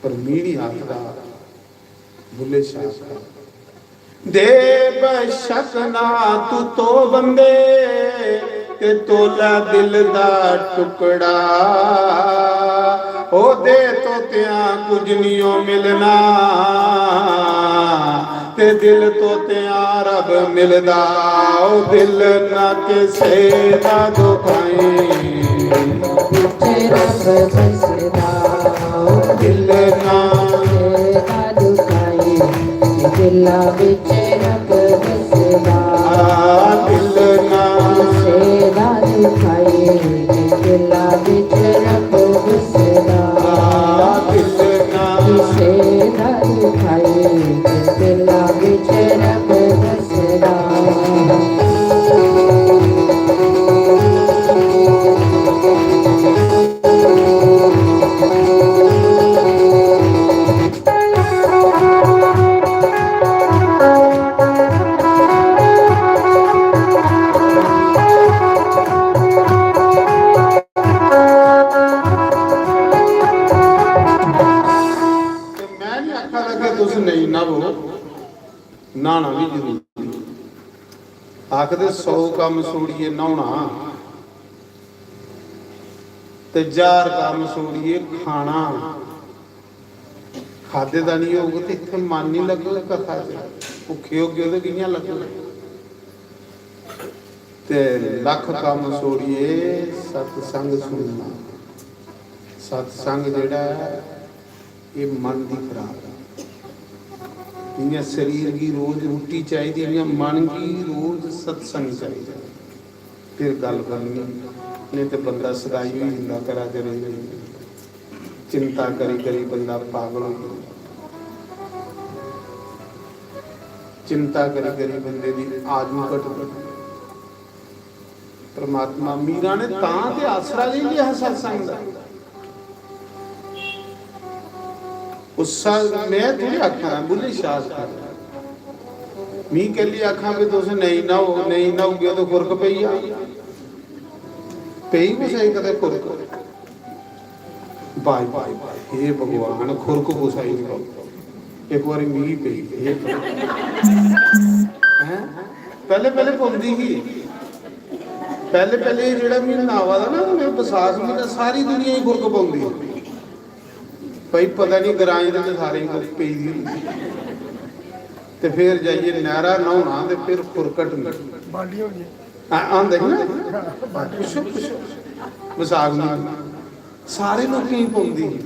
पर मी नहीं आखदा, बुल्ले शाह आखदा। दे बशक ना तू तो बंदे, ते तोला दिल दा टुकड़ा। ओ दे तोत्या कुछ नियो मिलना, ते दिल तोत्या रब मिलदा। ओ दिल ना किसे दा दुखाई, बिच रब बसदा। ओ दिल ना किसे दा दुखाई, दिला बिच रब बसदा। आ, दिल ना किसे दा दुखाई, दिला बिच रब बसदा। आ, दिल ना किसे दा दुखाई, दिला बिच रब बसदा। ते मैं नहीं आखा दा कि तुस नेईं न्हावो, न्हाना भी जरूरी। आखदे, "सौ कम्म छोड़ियै न्हाना ते ज्हार कम्म छोड़ियै खाना।" खादे दा नहीं होग ते इत्थै मन नहीं लग्गग कथा च। भुक्खे होगे ते कि'यां लग्गग? ते लक्ख कम्म छोड़ियै सत्संग सुनना। सत्संग जेह्ड़ा ऐ, एह् मन दी खुराक ऐ। इ'यां शरीर गी रोज रुट्टी चाहिदी, इ'यां मन गी रोज सत्संग चाहिदा। फिर गल्ल बननी, नेईं ते बंदा सदाई होई जंदा घरा च रेही रेही। चिंता करी करी बंदा पागल होई जंदा। चिंता करी करी बंदे दी आयु घटदी। परमात्मा, मीरा ने तां ते आसरा लेई लिया हा सत्संग दा। उस साल मैं थोड़ी आखा, बुल्ले शाह आखा। मी कैली आखा भी तुस नेईं न्हाओ, नेईं न्हाओगे तो खुरक पेई जा। पेई कुसै गी कदें खुरक? बाई, बाई, बाई, हे भगवान, खुरक कुसै गी निं पौंदी। इक बारी मिगी पेई, हे भगवान। हैं? पैह्ले, पैह्ले पौंदी ही। पैह्ले, पैह्ले जेह्ड़ा म्हीना आवा दा ना, में बसाख म्हीना, सारी दुनिया गी खुरक पौंदी। भाई, पता निं ग्राएं दे सारें गी खुरक पेई दी होंदी। ते फिर जाइयै नैह्रा न्हौना ते फिर खुरक कट्टनी। बांडी होनी। आ-, आंदे ही ना? पुच्छो, पुच्छो। बसाख म्हीना। सारे लोकें गी पौंदी ही।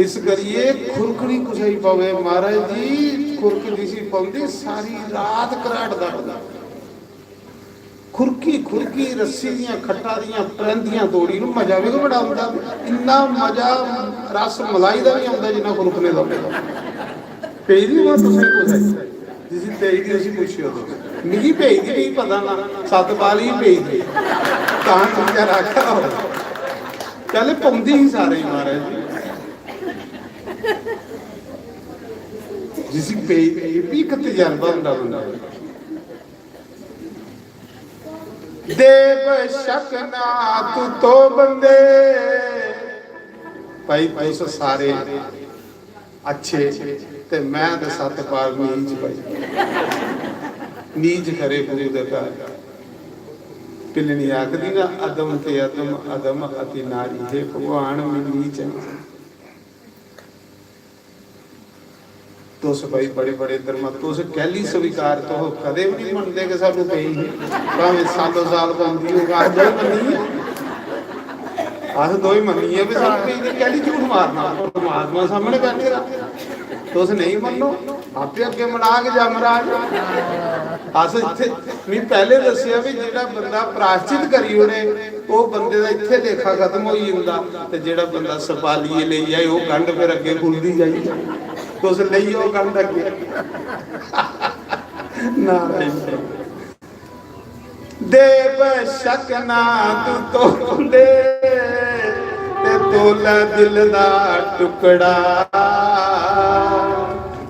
इस करियै खुरक निं कुसै गी पवै, महाराज जी, खुरक जिसी पौंदी, सारी रात घराट दर्द। खुरकी, खुरकी रस्सी दियां खट्टा दियां परैंदियां तोड़ी नूं मजा बी बड़ा औंदा। इन्ना मजा रस मलाई दा निं औंदा जिन्ना खुरकने दा औंदा। पेई दी होऐ तुसें कुतै, जिसी पेई दी उसी पुच्छेओ तुस। मिगी पेई दी, मिगी पता ना, सतपाल गी पेई दी। तां तुसें आखेआ होग। पैह्ले पौंदी ही सारें गी, महाराज जी। जिसी पेई दी, एह् बी इक तजर्बा होंदा बंदा। दे बेशक ना तू तो बंदे, भाई, तुस सारे अच्छे, ते मैं ते सतपाल नीच भाई। नीच खरे गुरु दे घर। पिल्लनी आखदी ना, "अदम ते अदम, अदम अति नारी।" हे भगवान, मैं नीच आं। तुस भाई बड़े, बड़े धर्मा, तुस कैली स्वीकार, तुस कदें बी नहीं मनदे कि सानू पेई ही। भावें सालों साल पौंदी होग, अस दोई मन्निए। अस दोई मन्निए भी सानू पेई दी, कैली झूठ मारना? परमात्मा सामने बैठे दा। तुस नहीं मन्नो, आपे अग्गे मनाग जमराज। अस इत्थे, मी पैह्ले दस्सेआ भी जेह्ड़ा बंदा प्रायश्चित करी ओड़े, ओह् बंदे दा इत्थे लेखा खत्म होई जंदा, ते जेह्ड़ा बंदा सपालिये लेई जाए, ओह् गंढ फिर अग्गे खुलदी जाई। तुस लेई जाओ गंढ अग्गे। नारायण। दे बेशक ना तू तोले, ते तोला दिल दा टुकड़ा।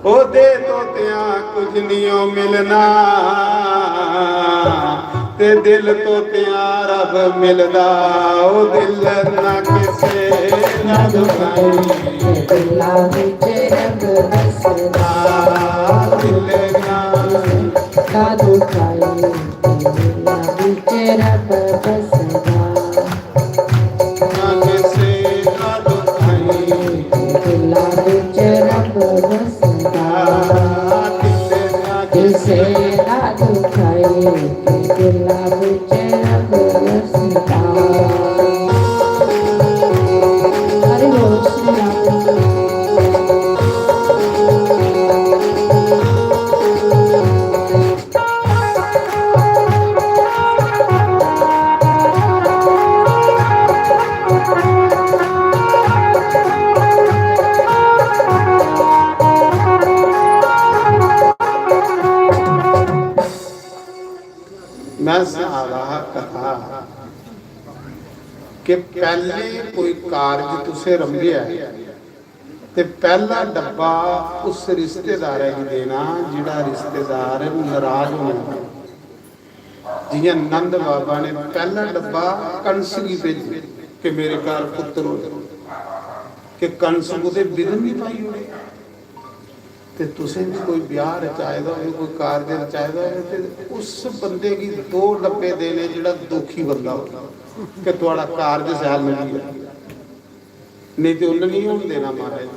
ओ दे तोतियां कुछ नियो मिलना, ते दिल तोतियां रब मिलदा। ओ दिल ना किसे ना दुखाई, दिल ना मैं सना रहा कथा कि पैह्ले कोई कारज तुसें रंभेआ ऐ, ते पैह्ला डब्बा उस रिश्तेदारै गी देना जेह्ड़ा रिश्तेदार नराज होने दा। जि'यां नंद बाबा ने पैह्ला डब्बा कंस गी भेजेआ कि मेरे घर पुत्तर होए, कि कंस कुतै बिघ्न निं पाई ओड़े। ते तुसें बी कोई ब्याह् रचाए दा होए, कोई कारज रचाए दा होए, ते उस बंदे गी दो डब्बे देने जेह्ड़ा दुखी बंदा होए कि थुआढ़ा कारज शैल निकली जाए। नेईं ते उन्न निं होन देना महाराज।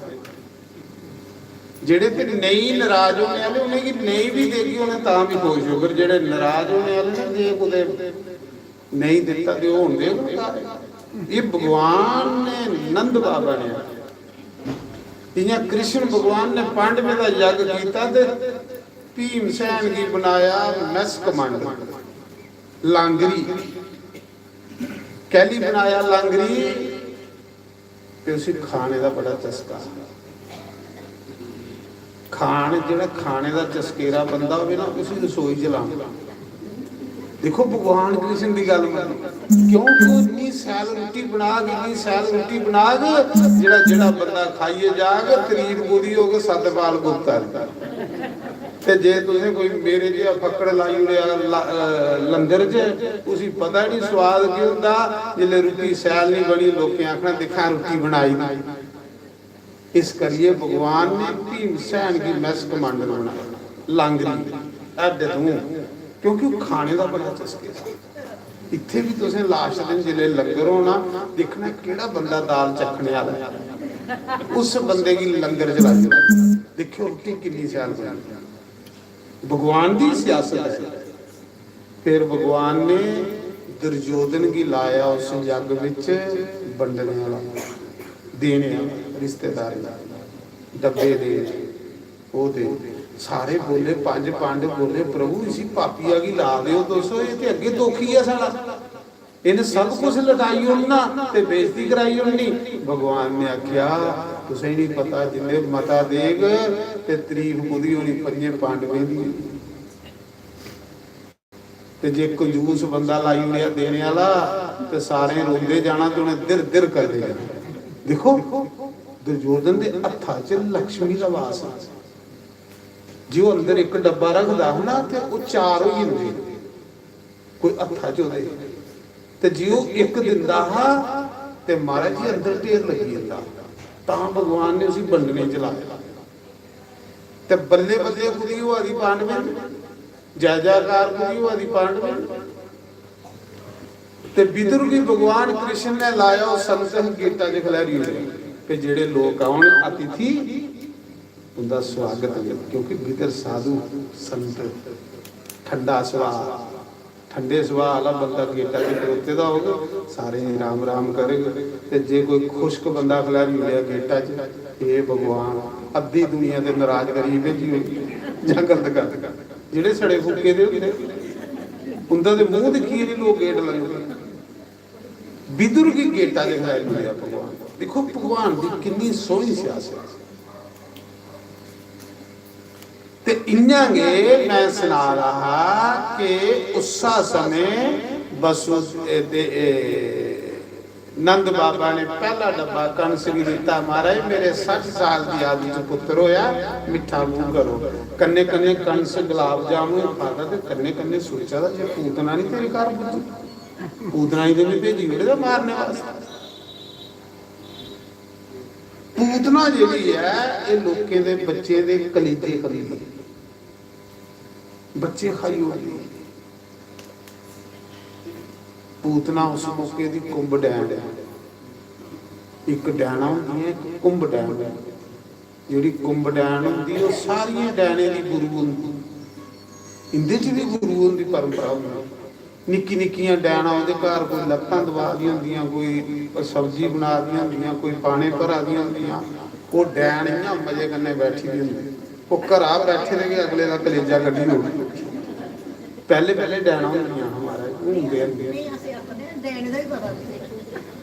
जेह्ड़े ते नेईं नराज होने आह्ले, उ'नेंगी नेईं बी देगी, उ'नें तां बी खुश होङन। जेह्ड़े नराज होने आह्ले न, जे कुतै नेईं दित्ता ते ओह् होंदे गै नराज। एह् भगवान ने, नंद बाबा ने जियां कृष्ण भगवान ने पांडवें दा यज्ञ कीता ते भीमसेन गी बनाया मैस कमांडर, लांगरी। कैली बनाया लांगरी? ते उसी खाने दा बड़ा चस्का। खान, जेह्ड़ा खाने दा चस्केरा बंदा होवे ना, उसी रसोई च लाना। देखो, भगवान कृष्ण दी गल्ल मन्नो, क्योंकि ओह् इन्नी शैल रुट्टी बनाग, इन्नी शैल रुट्टी बनाग, जेह्ड़ा, जेह्ड़ा बंदा खाइयै जाग, तरीफ कोह्दी होग? सतपाल गुप्ता दी। ते जे तुसें कोई मेरे जेहा फक्कड़ लाई ओड़ेआ ल-, अ, लंगर च, उसी पता निं सोआद केह् होंदा। जेल्लै रुट्टी शैल निं बनी, लोकें आखना, "दिक्खां, रुट्टी बनाई दी।" इस करियै भगवान ने भीमसेन गी मैस कमांडर बनाया, लांगरी, हद तूं, क्योंकि ओह् खाने दा बड़ा चस्के दा। इत्थै बी तुसें लास्ट दिन जिसलै लंगर होना, दिक्खना केह्ड़ा बंदा दाल चक्खने आह्ला ऐ, उस बंदे गी लंगर च लाई ओड़ो। दिक्खेओ रुट्टी किन्नी शैल बनी। भगवान दी सियासत ऐ। फिर भगवान ने दुर्योधन गी लाया उस जग बिच बंडने आह्ला, देने आह्ला, रिश्तेदारें दा डब्बे दे, ओह् दे। सारे बोले, पंज पांडव बोले, "प्रभु, इसी पापिया गी ला देओ तुस, एह् ते अग्गें दुखी ऐ साढ़ा, इन्हें सब कुछ लटाई ओड़ना ते बेइज्जती कराई ओड़नी।" भगवान ने आखेआ, "तुसें नहीं पता, जिन्ने मता देग ते तरीफ कुदी होनी, पंजे पांडवें दी।" ते जे कंजूस बंदा लाई ओड़ेआ देने आह्ला, ते सारें रोंदे जाना ते उ'नें दिर दिर करदे जाना। दिक्खो, दुर्योधन दे हत्था च लक्ष्मी दा वास ऐ। जे ओह् अंदर इक डब्बा रखदा हा ना, ते ओह् चार होई जंदे, कोई हत्था च ओह्दे। ते जे ओह् इक दिंदा हा, ते महाराज जी, अंदर ढेर लग्गी जंदा। तां भगवान ने उसी बंडने च लाया। ते बल्ले बल्ले कुदी होआ दी पांडवें दी, जय जयकार कुदी होआ दी पांडवें दी। ते विदुर गी भगवान कृष्ण ने लाया, ओह् संत गेटा च खलैरी ओड़े। ते जेह्ड़े लोक औन अतिथि, उंदा स्वागत करो, क्योंकि विदुर साधु संत, ठंडा सुभाऽ, ठंडे सुभाऽ आह्ला बंदा गेटा च खड़ोते दा होग, सारें गी राम राम करग। ते जे कोई खुश्क बंदा खलैरी ओड़ेआ गेटा च, "हे भगवान, अद्धी दुनिया ते नराज करियै भेजी होई, जां गंद कर।" जेह्ड़े सड़े फुक्के दे होंदे, उंदा ते मूंह दिक्खियै निं लोक गेट लंघदे। विदुर गी गेटा च खलैरी ओड़ेआ भगवान। दिक्खो, भगवान दी किन्नी सोह्नी सियासत। ते इ'यां गै में सना दा हा कि उस्सा समें बसु-, ए, दे, ए, नंद बाबा ने पैह्ला डब्बा कंस गी दित्ता, "महाराज, मेरे सट्ठ साल दी आयु च पुत्तर होया, मिट्ठा मूंह करो।" कन्नै कन्नै कंस गुलाब जामुन खा दा ते कन्नै कन्नै सोचा दा जे पूतना निं तेरे घर पुज्जी, पूतना गी ते में भेजी ओड़े दा मारने वास्तै। पूतना जेह्ड़ी ऐ, एह् लोकें दे बच्चें दे कलेजे खंदी ऐ, बच्चे खाई ओड़दी ऐ। पूतना उस मौके दी कुंभ डैन ऐ। इक डैना होंदी ऐ, इक कुंभ डैन ऐ। जेह्ड़ी कुंभ डैन होंदी, ओह् सारियें डैनें दी गुरु होंदी। इं'दे च बी गुरु होंदी परंपरा होंदी। निक्की निक्कियां डैनां ओह्दे घर कोई लत्तां दबा दियां होंदियां, कोई सब्जी बना दियां होंदियां, कोई पाने भरा दियां होंदियां। ओह् डैन इ'यां मजे कन्नै बैठी दी होंदी। ओह् घरा बैठे दे गै अगले दा कलेजा कड्ढी ओड़दी। पैह्ले पैह्ले डैनां होंदियां हियां महाराज, हून ते हैनी।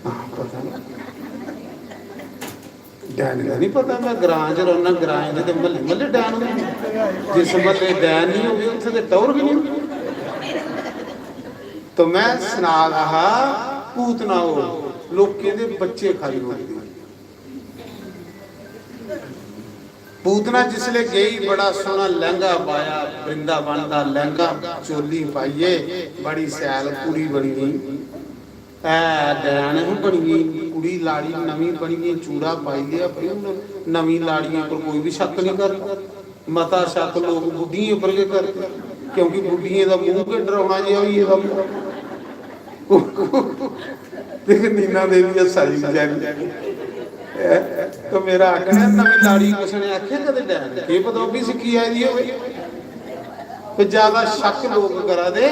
हां, पता निं। डैन दा निं पता, में ग्रां च रौह्ना, ग्राएं दे ते म्हल्ले म्हल्ले डैन होंदे। जिस म्हल्ले डैन निं होवे, उत्थै ते टौह्र गै निं होंदी। तो में सना दा हा, पूतना ओह् लोकें दे बच्चे खाई ओड़दी। पूतना जिसलै गेई, बड़ा सोह्ना लैंह्गा पाया, वृंदावन दा लैंह्गा, चोली पाइयै, बड़ी शैल कुड़ी बनी गेई। ऐ डैन ही बनी गेई, कुड़ी लाड़ी नमीं बनी गेई, चूड़ा पाई लेआ, भाई हून नमीं लाड़ियें पर कोई बी शक्क निं करदा। मता शक्क लोक बुड्ढियें पर गै करदे, क्योंकि बुड्ढियें दा मूंह गै डरौना जेहा होई गेदा होंदा। ते नीना देवी हस्सा दी बचैरी। ऐ, तो मेरा आखना, नमीं लाड़ी कुसै ने आखेआ कदें डैन? केह् पता ओह् बी सिक्खी आई दी होवे। ते ज्यादा शक्क लोक करा दे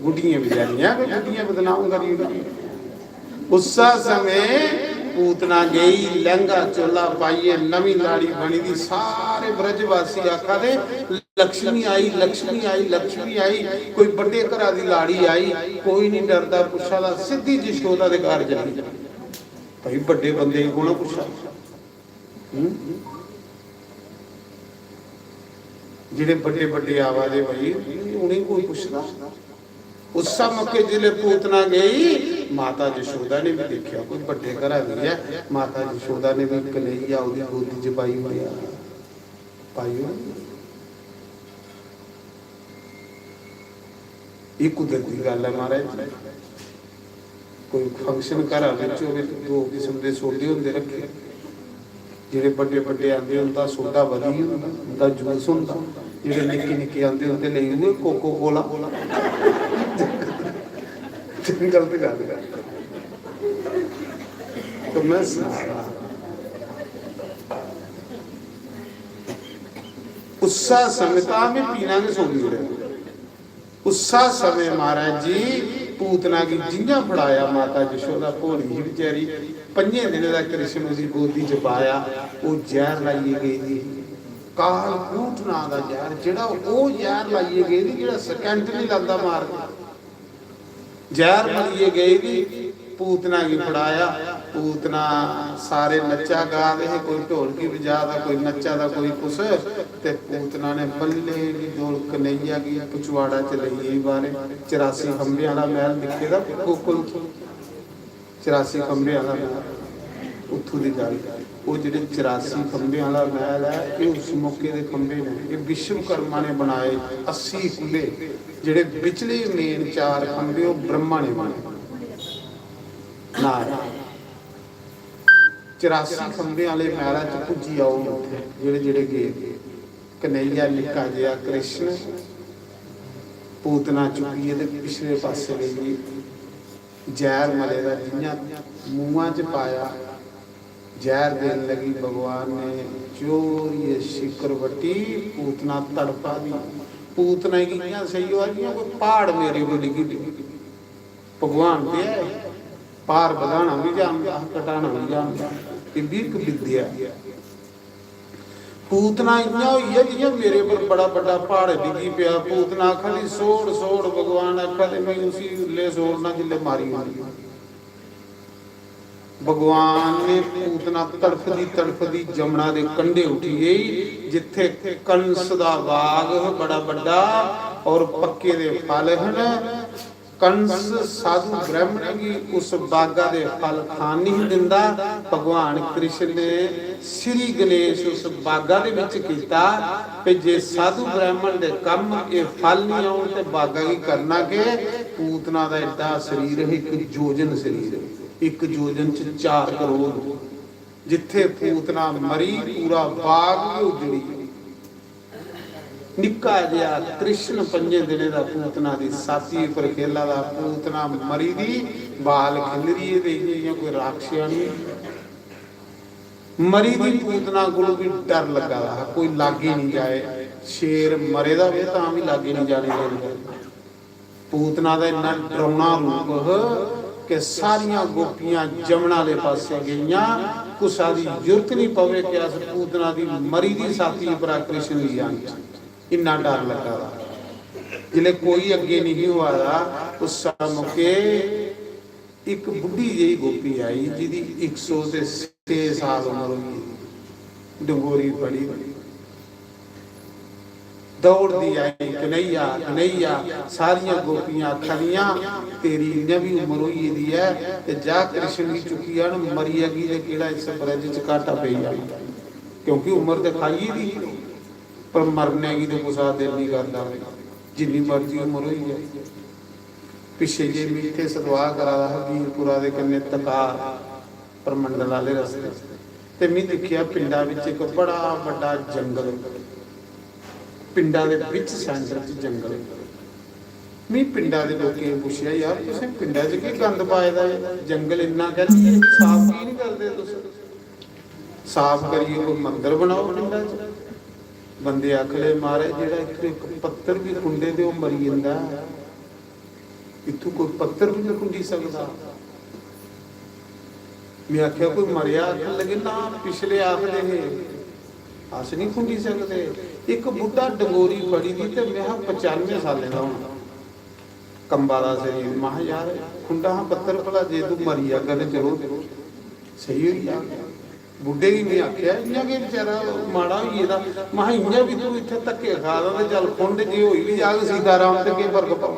बुड्ढियें बचैरियां, कोई बुड्ढियां बदनाम करी ओड़ियां। उस्सा समें पूतना गई लैंगा चोला पाइयै, नमीं लाड़ी बनी दी। सारे ब्रजवासी आखा दे, "लक्ष्मी आई, लक्ष्मी आई, लक्ष्मी आई।" कोई बड्डे घरा दी लाड़ी आई, कोई नहीं डरदा पुच्छा दा, सिद्धी जशोदा दे घर चली। भाई, बड्डे बंदे गी कौन पुच्छा? हम्म? जेह्ड़े बड्डे बड्डे आवा दे भाई, उ'नेंगी कोई पुच्छदा? उस मौके जिसलै पूतना गई, माता जशोदा ने भी देखा कोई बड्डे घरा दी है। माता जशोदा ने भी कन्हैया ओह्दी गोदी च पाई ओड़ेआ, पाई ओड़ेआ। एह् कुदरती गल्ल ऐ महाराज जी। कोई फंक्शन घरा बिच होवे ते दो किस्म दे सोडे होंदे रक्खे। जेह्ड़े बड्डे बड्डे आंदे, उं'दा सोडा बधी होंदा, उं'दा जूस होंदा। जेह्ड़े निक्के निक्के आंदे, उं'दे लेई उ'ऐ कोको कोला। गलत गल्ल ऐ। तो मैं सना रहा, उस्सा समें तां में पीना गै छोड़ी ओड़ेआ। उस्सा समें महाराज जी, पूतना गी जि'यां फड़ाया, माता जशोदा भोली ही बेचारी, पंजें दिनें दा कृष्ण उसी गोदी च पाया, ओह् जैह्र लाइयै गेदी ही। कालकूट नांऽ दा जैह्र, जेह्ड़ा ओह् जैह्र लाइयै गेदी, जेह्ड़ा सकैंट निं लांदा मार के। जैह्र मलियै गेदी, पूतना गी फड़ाया। पूतना, सारे नच्चा गा दे हे, कोई ढोलकी बजा दा, कोई नच्चा दा, कोई कुछ। ते पूतना ने बल्ले गी डोल कन्हैया गी पचवाड़ा च लेई गेई बाह्रें। चरासी खंभे आह्ला मैह्ल दिक्खे दा गोकुल च, चरासी खंभे आह्ला मैह्ल, उत्थूं दी गल्ल। ओह् जेह्ड़े चरासी खंभे आह्ला मैह्ल ऐ, एह् उस मौके दे खंभे न। एह् विश्वकर्मा ने बनाए अस्सी खंभे, जेह्ड़े बिचले मेन चार खंभे ओह् ब्रह्मा ने बनाए। नारायण। चरासी खंभे आह्ले मैह्ला च पुज्जी आओ उत्थै, जेह्ड़े जेह्ड़े गे। कन्हैया निक्का जेहा कृष्ण पूतना चुक्कियै ते पिछले पासै लेई गे। जैह्र मले दा जि'यां मुंहा च पाया, जैह्र देन लगी भगवान ने, जोरियै शिक्कर बट्टी, पूतना तड़फा दी। पूतना गी इ'यां सेही होआ जि'यां कोई प्हाड़ मेरे पर डिग्गी पेआ। भगवान ते ऐ, भार बधाना बी जानदा, घटाना बी जानदा, एह् बी इक विद्या ऐ। पूतना इ'यां होई ऐ जि'यां मेरे पर बड़ा बड्डा प्हाड़ डिग्गी पेआ। पूतना आखा दी, "सोड़, सोड़।" भगवान आखा दे, "में उसी उल्ले सोड़ना जिल्ले मारी ओड़नी।" भगवान ने पूतना तड़फदी तड़फदी जमुना दे कंढे उठी गेई, जित्थे कंस दा बाग ह बड़ा बड्डा और पक्के दे फल हन। कंस साधु ब्राह्मण गी उस बागा दे फल खान नहीं दिंदा। भगवान कृष्ण ने श्री गणेश उस बागा दे विच कीता कि जे साधु ब्राह्मण दे कम्म एह् फल नहीं आउन ते बागा गी करना के? पूतना दा एड्डा शरीर है, इक जोजन शरीर, इक जोजन च चार करोड़। जित्थे पूतना मरी, पूरा बाग गै उजड़ी। निक्का जेहा कृष्ण पंजें दिनें दा पूतना दी साथी पर खेला दा, पूतना मरी दी, बाल खिल्लरियै ते इ'यां जि'यां कोई राक्षसनी। मरी दी पूतना कोल बी डर लग्गा दा हा, कोई लागे निं जाए। शेर मरे दा होवे तां बी लागे निं जाने दिंदे। पूतना दा इन्ना डरौना रूप ह कि सारियां गोपियां जमुना आह्ले पासै गेइयां। कुसा दी जुर्त निं पवे कि अस पूतना दी मरी दी साथी उप्परा कृष्ण लेई आन। इन्ना डर लग्गा दा। जिसलै कोई अग्गें निं होआ दा, उस मौके इक बुड्ढी जेही गोपी आई, जिदी इक सौ ते छे साल उम्र होई गेई। डंगोरी बड़ी दौड़दी आई, "कन्हैया, कन्हैया।" सारियां गोपियां आखा दियां, "तेरी इ'यां बी उम्र होई गेदी ऐ, ते जा कृष्ण गी चुक्की आन, मरी जागी ते केह्ड़ा इस ब्रज च घाटा पेई जाना।" क्योंकि उम्र ते खाई दी ही, पर मरने गी ते कुसा दा दिल निं करदा, जिन्नी मर्जी उम्र होई जाए। पिच्छे जे में इत्थै सतवाह् करा दा हा वीरपुरा दे कन्नै तकार परमंडल आह्ले रस्ते, ते में दिक्खेआ पिंडा बिच इक बड़ा बड्डा जंगल, पिंडा दे बिच सैंटर च जंगल। में पिंडा दे लोकें गी पुच्छेआ, "यार, तुसें पिंडा च केह् गंद पाए दा ऐ? जंगल इन्ना कैह्ली ऐ, साफ की निं करदे तुस? साफ करियै कोई मंदर बनाओ पिंडा च।" बंदे आखन लगे, "महाराज, जेह्ड़ा इत्थूं इक पत्तर बी खुंडे ते ओह् मरी जंदा ऐ।" इत्थूं कोई पत्तर बी निं खुंडी सकदा। में आखेआ, "कोई मरेआ?" आखन लगे, "ना, पिछले आखदे हे अस नहीं खुंडी सकदे।" इक बुड्ढा डंगोरी फड़ी दी ते में हा पचानुए सालें दा होना, कंबा दा शरीर। में हा, "यार, खुंडा हा पत्थर, भला जे तू मरी जागा ते चलो, स्हेई होई जाग।" बुड्ढे गी में आखेआ, "इ'यां गै बेचारा माड़ा होई गेदा।" में हा, "इ'यां बी तू इत्थै धक्के खा दा ते चल, खुंड जे होई बी जाग सीताराम ते केह् फर्क पौग?"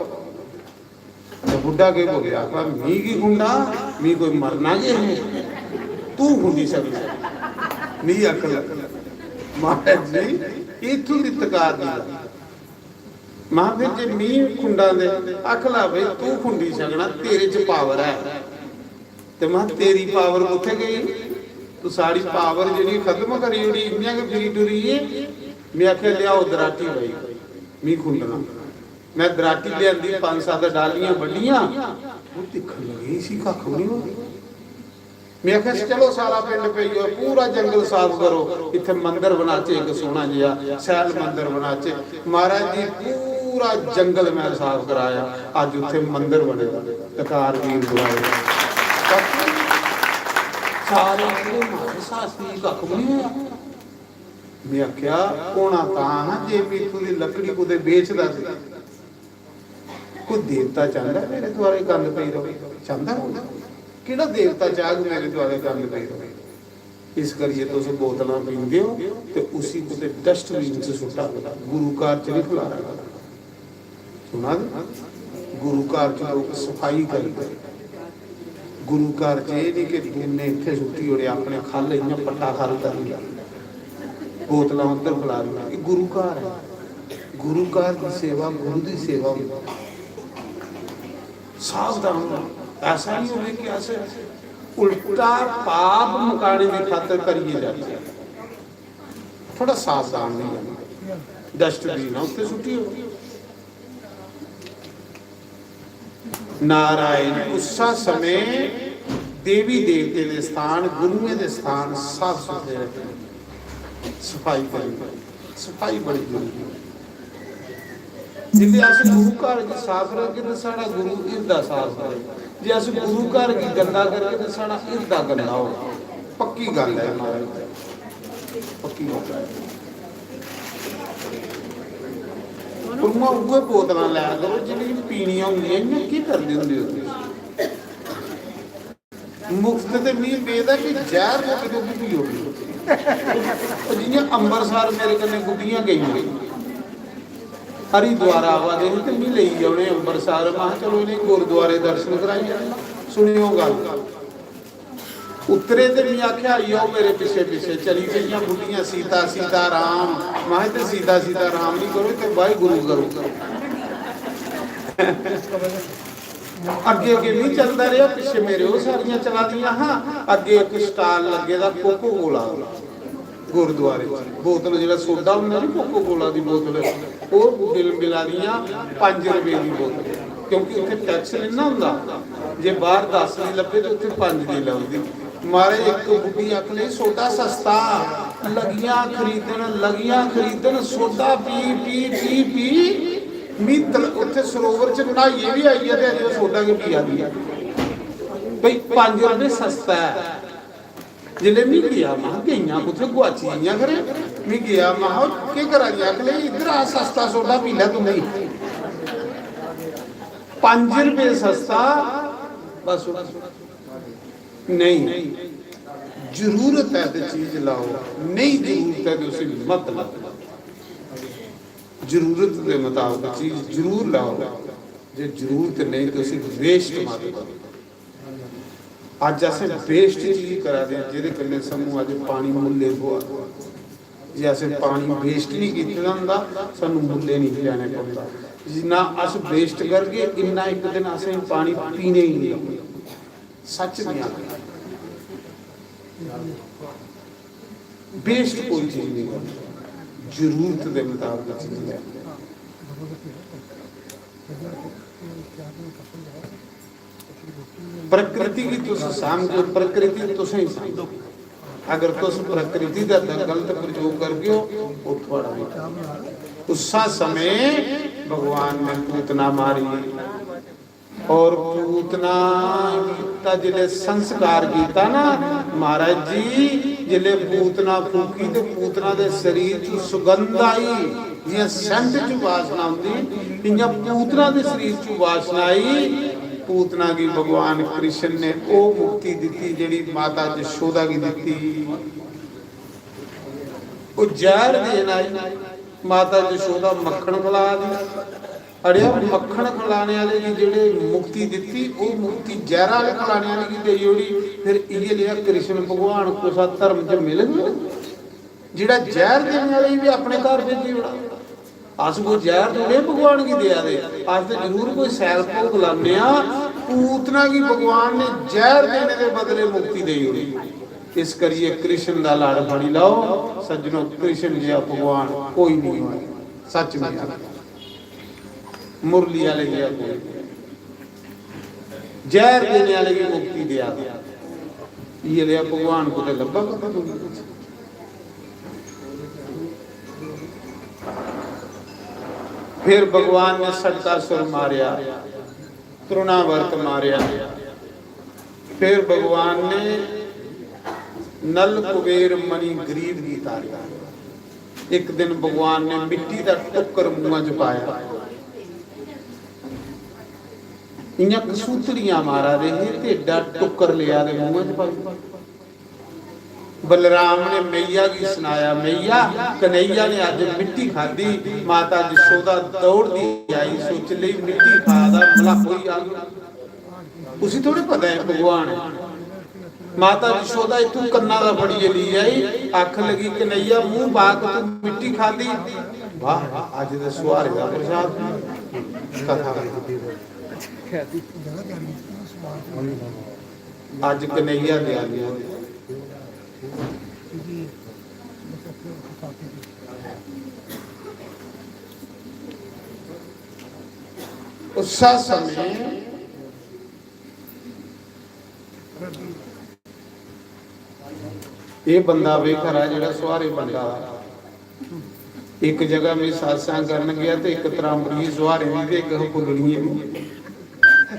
ते बुड्ढा केह् बोलेआ, आखदा, "मी की खुंडा, मी कोई मरना गै है, तू खुंडी सकदा।" मी आखन लगा, "महाराज जी, इत्थूं दी तकार दी गल्ल।" महा, "फिर जे मी खुंडा दे, आख ला भाई, तू खुंडी सकना, तेरे च पावर है।" ते महा, "तेरी पावर कुत्थै गई? तू सारी पावर जेह्ड़ी खत्म करी ओड़ी, इ'यां गै फिरी टुरी गे।" में आखेआ, "लेआओ दराटी भाई, मी खुंडना।" में दराटी लेआंदी, पंज सत्त डालियां बड्डियां, ओह् दिक्खन लगे, "इसी कक्ख बी निं होआ।" में आखेआ, "चलो, सारा पिंड पेई जाओ, पूरा जंगल साफ करो, इत्थै मंदर बनाचे इक सोह्ना जेहा, शैल मंदर बनाचे।" महाराज जी, पूरा जंगल में साफ कराया, अज्ज उत्थै मंदर बने दा, डकार वीर बुलाए। सारे आखदे, "महाराज, शास्त्री जी कक्ख बी निं होआ।" में आखेआ, "होना तां हा जे में इत्थूं दी लकड़ी कुतै बेचदा ते कोई देवता चांह्दा मेरे द्वारे गंद पेई र'वै? चांह्दा कोई? केह्ड़ा देवता चाह्ग मेरे द्वारे गंद पेई र'वै?" इस करियै तुस बोतलां पींदे ओ ते उसी कुतै डस्टबिन च सुट्टा करो, गुरु घर च निं खलारा करो। सुना दे? गुरु घर च लोक सफाई करदे। गुरु घर च एह् निं कि दूने इत्थै सुट्टी ओड़े, अपने ख'ल्ल इ'यां पट्टा ख'ल्ल करी ओड़े, बोतलां उद्धर खलारी ओड़े। एह् गुरु घर ऐ। गुरु घर दी सेवा गुरु दी सेवा होंदी। सावधान र'वो। ऐसा निं होवे कि अस उल्टा पाप मकाने दी खातर करियै जाचै। थोह्ड़ा सावधान होई जाना। डस्टबिन ऐ, उत्थै सुट्टी ओड़ो। नारायण, उस्सा समें देवी देवतें दे स्थान, गुरुएं दे स्थान साफ सुथरे रखने, सफाई करनी। सफाई बड़ी जरूरी है। जिसलै अस गुरु घर गी साफ रखगे ते साढ़ा गुरु हिरदा साफ रहे। जे अस गुरु घर गी गंदा करगे ते साढ़ा हिरदा गंदा होग। पक्की गल्ल ऐ महाराज, पक्की गल्ल ऐ। उ'आं उ'ऐ बोतलां लै करो जेह्ड़ियां पीनियां होंदियां, इ'यां केह् करदे होंदे ओ तुस? मुफ्त ते मी मेद ऐ कि जैह्र ते कितों बी पी ओड़नी। ओह् जि'यां अंबरसर मेरे कन्नै गुड्डियां गेइयां, हरिद्वार आवा दे हे ते मी लेई गे उ'नें अंबरसर। महां, "चलो, इ'नें गुरुद्वारे दर्शन कराई आए।" सुनेओ गल्ल, उतरे ते मी आखेआ, "आई जाओ मेरे पिच्छे पिच्छे।" चली पेइयां बुड्ढियां, "सीता सीता राम।" महां, "इत्थै सीता सीता राम निं करो, इत्थै वाहिगुरु करो।" अग्गें अग्गें मी चलदा रेहा, पिच्छे मेरे ओह् सारियां चला दियां हां। अग्गें इक स्टाल लग्गे दा कोको कोला गुरुद्वारे च, बोतल जेह्ड़ा सोडा होंदा नी, कोको कोला दी बोतल, ओह् बिल मिला दियां पंज रपेऽ दी बोतल, क्योंकि उत्थै टैक्स निं ना होंदा। जे बाह्र दस दी लब्भे ते उत्थै पंज दी लभदी। मारे इक बुड्ढी आखन लगी, "सोडा सस्ता।" लगियां खरीदन, लगियां खरीदन, सोडा पी पी पी पी मी तल-, उत्थै सरोवर च न्हाइयै बी आई ऐ ते अजें ओह् सोडा गै पिया दी ऐ। भई, पंज रपेऽ सस्ता ऐ। जिसलै मी गेआ, महां, "गेइयां कुत्थै, गुआची गेइयां खरे।" मी गेआ, महां, "ओह् केह् करा दियां?" आखन लगी, "इद्धर आ, सस्ता सोडा पी लै तूं।" नेईं, पंज रपेऽ सस्ता, बस। नेईं, जरूरत ऐ ते चीज लाओ, नेईं जरूरत ऐ ते उसी मत लाओ। जरूरत दे मताबक चीज जरूर लाओ, जे जरूरत नेईं ते उसी वेस्ट मत करो। अज्ज असें वेस्ट चीज करा दे आं, जेह्दे कन्नै सानूं अज्ज पानी मुल्लें थ्होआ दा। जे असें पानी वेस्ट निं कीते दा होंदा, सानूं मुल्लें निं लैने पौंदा। जिन्ना अस वेस्ट करगे, इन्ना इक दिन असें पानी पीने गी निं लब्भना। सच में आखना, वेस्ट कोई चीज नहीं करनी, जरूरत दे मुताबिक चीज लैनी। प्रकृति गी तुस समझो, प्रकृति तुसें ही समझो। अगर तुस प्रकृति दा गलत प्रयोग करगे ओ, ओह् थुआढ़ा होना। उस्सा समें भगवान ने पूतना मारी। और पूतना दा जिसलै संस्कार कीता ना, महाराज जी, जिसलै पूतना फूकी ते पूतना दे शरीर च सुगंध आई, जि'यां सेंट च वासना होंदी, इ'यां पूतना दे शरीर च वासना आई। पूतना गी भगवान कृष्ण ने ओह् मुक्ति दित्ती जेह्ड़ी माता जशोदा गी दित्ती। ओह् जैह्र देन आई, माता जशोदा मक्खन खला दी। अड़ेआ, मक्खन खलाने आह्ले गी जेह्ड़े मुक्ति दित्ती, ओह् मुक्ति जैह्रा आह्ले खलाने आह्ले गी देई ओड़ी। फिर इ'यै लेआ कृष्ण भगवान कुसा धर्म च मिलग जेह्ड़ा जैह्र देने आह्ले गी बी अपने घर भेजी ओड़ा? अस कोई जैह्र थोड़े भगवान गी देआ दे, अस ते जरूर कोई सैल भोग लाने आं। पूतना गी भगवान ने जैह्र देने दे बदले मुक्ति देई ओड़ी। इस करियै कृष्ण दा लड़ फड़ी लैओ सज्जनो, कृष्ण जेहा भगवान कोई नहीं होना, सच में आखदा। मुरली आह्ले जेहा कोई नहीं। जैह्र देने आह्ले गी मुक्ति देआ दा, इ'यै जेहा भगवान कुतै लब्भा कुतै दुनिया च? फिर भगवान ने सटकासुर मारेआ, तृणावर्त मारेआ। फिर भगवान ने नल कुबेर मणि गरीब गी तारेआ। एक दिन भगवान ने मिट्टी दा टुक्कर मुंहा च पाया। इ'यां कसूतड़ियां मारा दे हे ते एड्डा टुक्कर लेआ ते मुंहा च पाई। बलराम ने मैया गी सनाया, "मैया, कन्हैया ने अज्ज मिट्टी खाद्धी।" माता जशोदा दौड़दी आई, सोची लेई, "मिट्टी खा दा, मला कोई आ।" उसी थोड़ी पता ऐ भगवान ऐ। माता जशोदा इत्थूं कन्ना दा फड़ियै लेई आई, आखन लगी, "कन्हैया, मूंह बाग, तू मिट्टी खाद्धी।" वाह, अज्ज ते सुहारे दा प्रसाद। कथा अज्ज कन्हैया दयालु होया। उस्सै समें एह् बंदा बेघरा जेह्ड़ा सुहारे बंदा, इक जगह में सत्संग करन गेआ ते इक त्रांबड़ी सुहारे दी ते इक फुल्लड़ियें दी।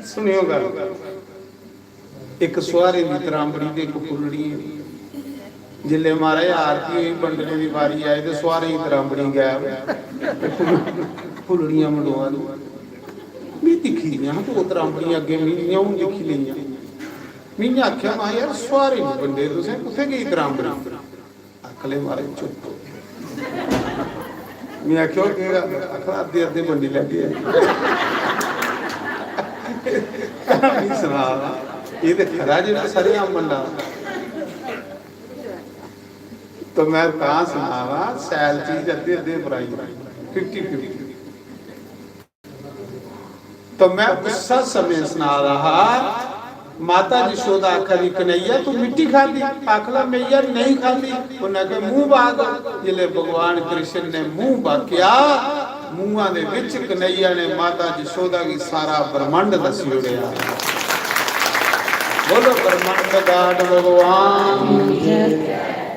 सुनियो गल्ल, इक सुहारे दी त्रांबड़ी ते इक फुल्लड़ियें दी। जिसलै महाराज आरती होई, बंडने दी बारी आई ते सुहारे दी त्रांबड़ी गायब, फुल्लड़ियां मंडोआ दियां। में दिक्खी दियां हां दो त्रांबड़ियां अग्गें, में इ'यां हून दिक्खी लेइयां। में इ'यां आखेआ, "महां यार, सुहारे निं बंडे तुसें, कुत्थै गेई त्रांबड़ी?" आखन लगे, "महाराज, चुप्प।" में आखेआ, "ओह् केह् गल्ल?" आखन लगे, "अद्धे अद्धे बंडी लैगे।" मी सना दा, "एह् ते खरा जेह्ड़ा सरेआम बंडा।" तो में तां सना दा, शैल चीज अद्धे अद्धे पर आई, फिफ्टी फिफ्टी। तो मैं उस्सै समें सना दा हा, माता जशोदा आखा दी, "कन्हैया, तू मिट्टी खाद्धी?" आखला, "मैया, नेईं खाद्धी।" उन्नै आखेआ, "मूंह बाग।" जिसलै भगवान कृष्ण ने मूंह बाकेआ, मूंहा दे विच कन्हैया ने माता जशोदा गी सारा ब्रह्मांड दस्सी ओड़ेआ। बोलो, ब्रह्मांड गाड भगवान।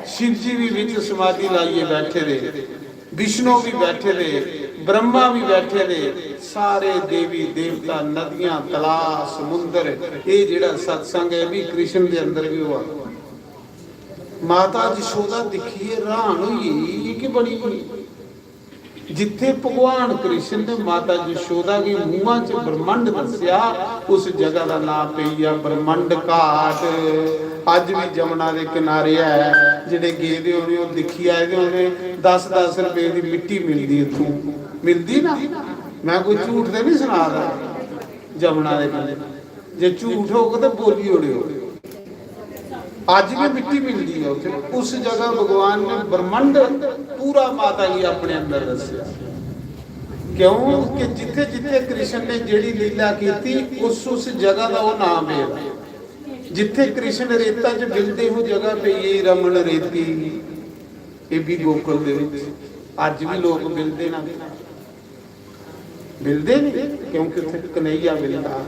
शिव जी भी विच समाधि लाइयै बैठे दे। विष्णु भी बैठे दे, ब्रह्मा भी बैठे दे, सारे देवी देवता, नदियां, तलाऽ, समुंदर, एह् जेह्ड़ा सत्संग ऐ, एह् बी कृष्ण दे अंदर बी होआ। माता जशोदा दिक्खियै र्हान होई गेई, "एह् केह् बनी गेई?" जित्थै भगवान कृष्ण ने माता जशोदा गी मूंहा च ब्रह्मंड दस्सेआ, उस जगह दा नांऽ पेई गेआ ब्रह्मंड घाट। अज्ज बी जमुना दे किनारे ऐ, जेह्ड़े गेदे होने, ओह् दिक्खी आए दे होने। दस दस रपेऽ दी मिट्टी मिलदी इत्थूं, मिलदी ना? में कोई झूठ ते नहीं सना दा जमुना दे कन्नै। जे झूठ होग ते बोली ओड़ेओ। अज्ज बी मिट्टी मिलदी है उत्थे। उस जगह भगवान ने ब्रह्मंड पूरा माता गी अपने अंदर दस्सेआ। क्यों कि जिथे जिथे कृष्ण ने जेड़ी लीला कीती, उस उस जगह का वो नाम है। जिथे कृष्ण रेता च मिलते हो, जगह पे ये रमण रेती, ये भी गोकुल दे विच अज भी लोग मिलते ना, मिलते नहीं, क्योंकि उत्थे कन्हैया मिलता।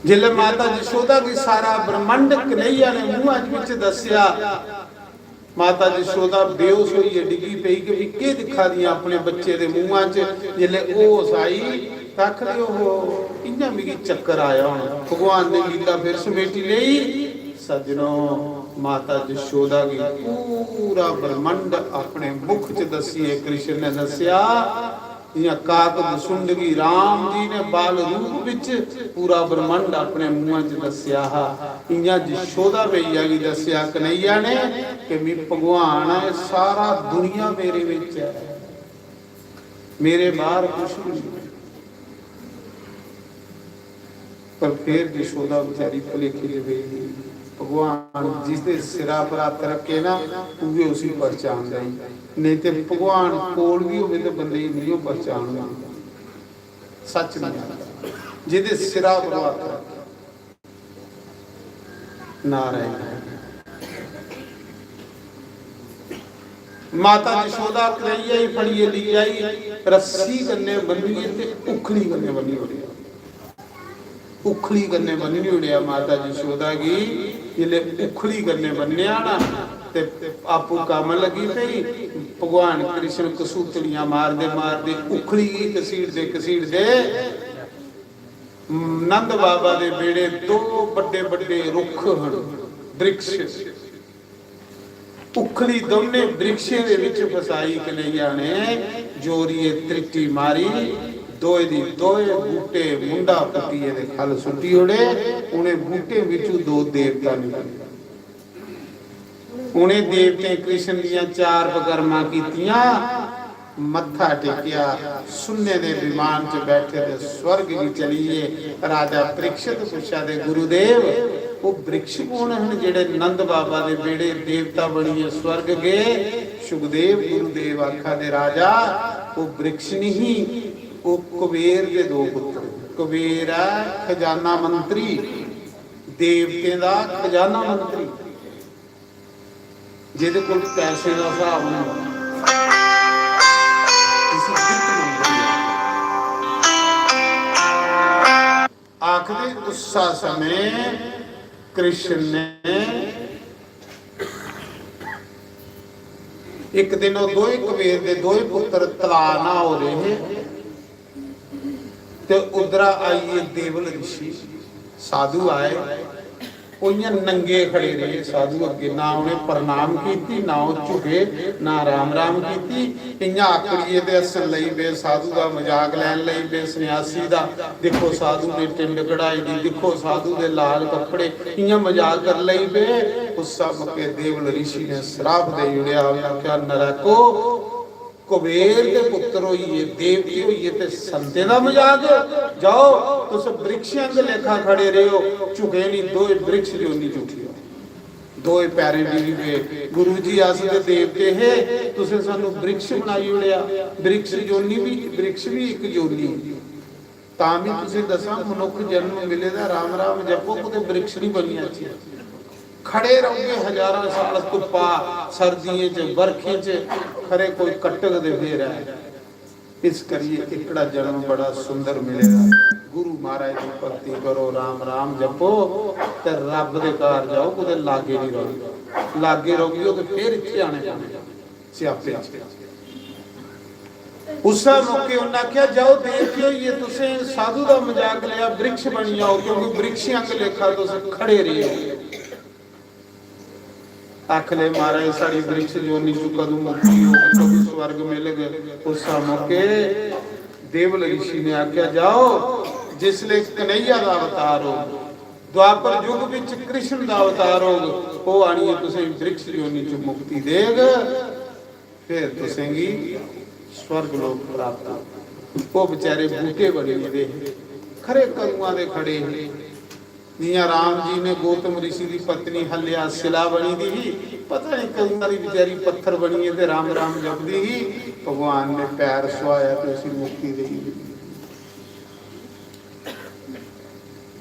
जिसले माता जशोदा की सारा ब्रह्मांड कन्हैया ने मुंह अज विच दसिया, माता जशोदा बेहोश होइयै डिग्गी पेई कि भी केह् दिक्खा दियां अपने बच्चे दे मुंहा च। जिसलै होश आई तां आखदे, "ओहो, इ'यां मिगी चक्कर आया होना।" भगवान ने लीला फिर समेटी लेई। सज्जनो, माता जशोदा गी पूरा ब्रह्मंड अपने मुख च दस्सियै कृष्ण ने दस्सेआ। जियां काकभुसुंड गी राम जी ने बाल रूप विच पूरा ब्रह्मंड अपने मुंहां च दस्सेआ हा, इयां जशोदा मैया गी दस्सेआ कन्हैया ने कि मी भगवान ऐ, सारा दुनिया मेरे विच ऐ, मेरे बाहर कुछ भी नहीं। पर फिर जशोदा बेचारी भुलेखे च पेई गेई। भगवान जिसदे सिरा पर हत्थ रखे ना, उ'ऐ उसी पहचानदा ही। नेईं ते भगवान कोल भी होवे ते बंदे गी नेईं ओह् पहचान होंदी। सच नहीं आता। जिसदे सिरा पर हत्थ रखे। नारायण। माता जशोदा कन्हैया ही फड़ियै लेई आई, रस्सी कन्नै बन्नियै ते उखली कन्नै बन्नी ओड़ेआ। उखली कन्नै बन्नी ओड़ेआ माता जशोदा गी। जिसलै उखली कन्नै बन्नेआ ना ते आपूं कम्म लगी पेई। भगवान कृष्ण कसूतड़ियां मारदे मारदे उखली गी घसीटदे घसीटदे नंद बाबा दे बेड़े दो बड्डे बड्डे रुक्ख हन, वृक्ष। उखली दौने वृक्षें दे विच फसाई कन्हैया ने जोरिये त्रिट्टी मारी, दोए दी दोए बूटे मुंडा पुट्टियै ते खल सुट्टी ओड़े। उ'नें बूटें विचू दो देवता निकले। उ'नें देवतें कृष्ण दियां चार पकरमां कीतियां। मत्था टेकेआ, सुन्ने दे विमान च बैठे ते स्वर्ग गी चली गे। राजा परीक्षित पुच्छा दे, "गुरुदेव, ओह् वृक्ष कौन हन जेह्ड़े नंद बाबा दे बेड़े देवता बनियै स्वर्ग गे?" सुखदेव गुरुदेव आखा दे, "राजा, ओह् वृक्ष नहीं, ओह् कुबेर दे दो पुत्र। कुबेर ऐ खजाना मंत्री, देवतें दा खजाना मंत्री।" जेह्दे कोल पैसे दा स्हाब होंदा, जिसी वित्त मंत्री आखदे। आखदे उस्सा समें कृष्ण ने इक दिन ओह् दोए कुबेर दे दोए पुत्र तलाऽ न्हा दे हे। ते उद्धरा आइयै देवल ऋषि साधु आए, ओह् इ'यां नंगे खड़े रेह् साधु अग्गें, ना उ'नें प्रणाम कीती, ना ओह् झुके, ना राम राम कीती। इ'यां आकड़ियै ते हस्सन लगी पे, साधु दा मजाक लैन लगी पे, सन्यासी दा, "दिक्खो साधु ने टिंड कढ़ाई दी, दिक्खो साधु दे लाल कपड़े", इ'यां मजाक कर लगी पे। उस्सा मौके देवल ऋषि ने श्राप देई ओड़ेआ, उ'नें आखेआ, "नराको, कुबेर दे पुत्र होइयै, देवते होइयै ते संतें दा मजाक? जाओ, तुस वृक्ष आंग लेखा खड़े रेहो, झुके नहीं, दोए वृक्ष जोनी च उठी आओ।" दोए पैरें डिगी पे। "गुरु जी, अस ते देवते हे, तुसें सानू वृक्ष बनाई ओड़ेआ।" वृक्ष जोनी भी, वृक्ष भी इक जोनी। तां भी तुसें दस्सां, मनुक्ख जन्म मिले दा, राम राम जपो, कुतै वृक्ष नहीं बनी जाचै। खड़े रौह्गे हजारां साल धुप्पा, सर्दियें च, बरखें च, खरे कोई कट्टग ते फिर ऐ। इस करियै एह्कड़ा जन्म बड़ा सुंदर मिले दा। गुरु महाराज दी भक्ति करो, राम राम जपो ते रब दे घर जाओ, कुतै लागे नहीं रौह्ना। लागे रौह्गे ते फिर इत्थै आने पौने स्यापे च। उस्सै मौके उन्नै आखेआ, "जाओ, देवते होइयै तुसें साधु दा मजाक लेआ, वृक्ष बनी जाओ, क्योंकि वृक्ष आंग लेखा तुस खड़े रेहो।" आख ले, "महाराज, साढ़ी वृक्ष जोनी चु कदूं मुक्ति होग, कदूं स्वर्ग मिलग?" उस्सै मौके देवल ऋषि ने आखेआ, "जाओ, जिसले कन्हैया दा अवतार होग, द्वापर युग विच कृष्ण दा अवतार होग, ओह् आनियै तुसें वृक्ष जोनी चु मुक्ति देग।" फिर तुसेंगी स्वर्ग लोक प्राप्त होग। ओह् बेचारे बूटे बनी गेदे हे, खरे कदुआं दे खड़े हे। जियां राम जी ने गौतम ऋषि दी पत्नी हल्या शिला बनी दी ही, पता नहीं कदुआं दी बेचारी पत्थर बनी है ते राम राम जपदी ही। भगवान ने पैर सुहाया ते उसी मुक्ति देई दित्ती।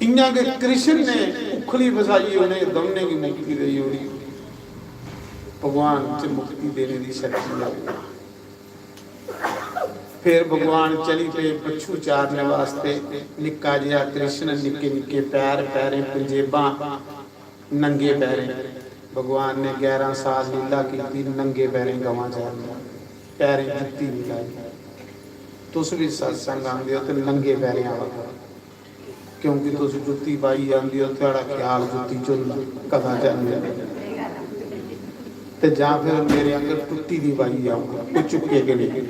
इयां गै कृष्ण ने उखली बसाइयै उ'नें दौनें गी मुक्ति देई ओड़ी। भगवान च मुक्ति देने दी शक्ति ऐ। फिर भगवान चली पे बच्छु चारने वास्ते। निक्का जेहा कृष्ण, निक्के निक्के पैर, पैरें पंजेबां, नंगे पैरें। भगवान ने ग्यारह साल लीला की, नंगे पैरें गवां चारियां, पैरें जुत्ती नहीं लाई। तुस भी सत्संग आंदे हो तो नंगे पैरें आवा करो, क्योंकि तुस जुत्ती पाई आंदे हो, थुआढ़ा ख्याल जुत्ती चुन कदा जाने। ते जां फिर मेरे आंगर टुट्टी दी पाई आओ, कोई चुक्के के नहीं।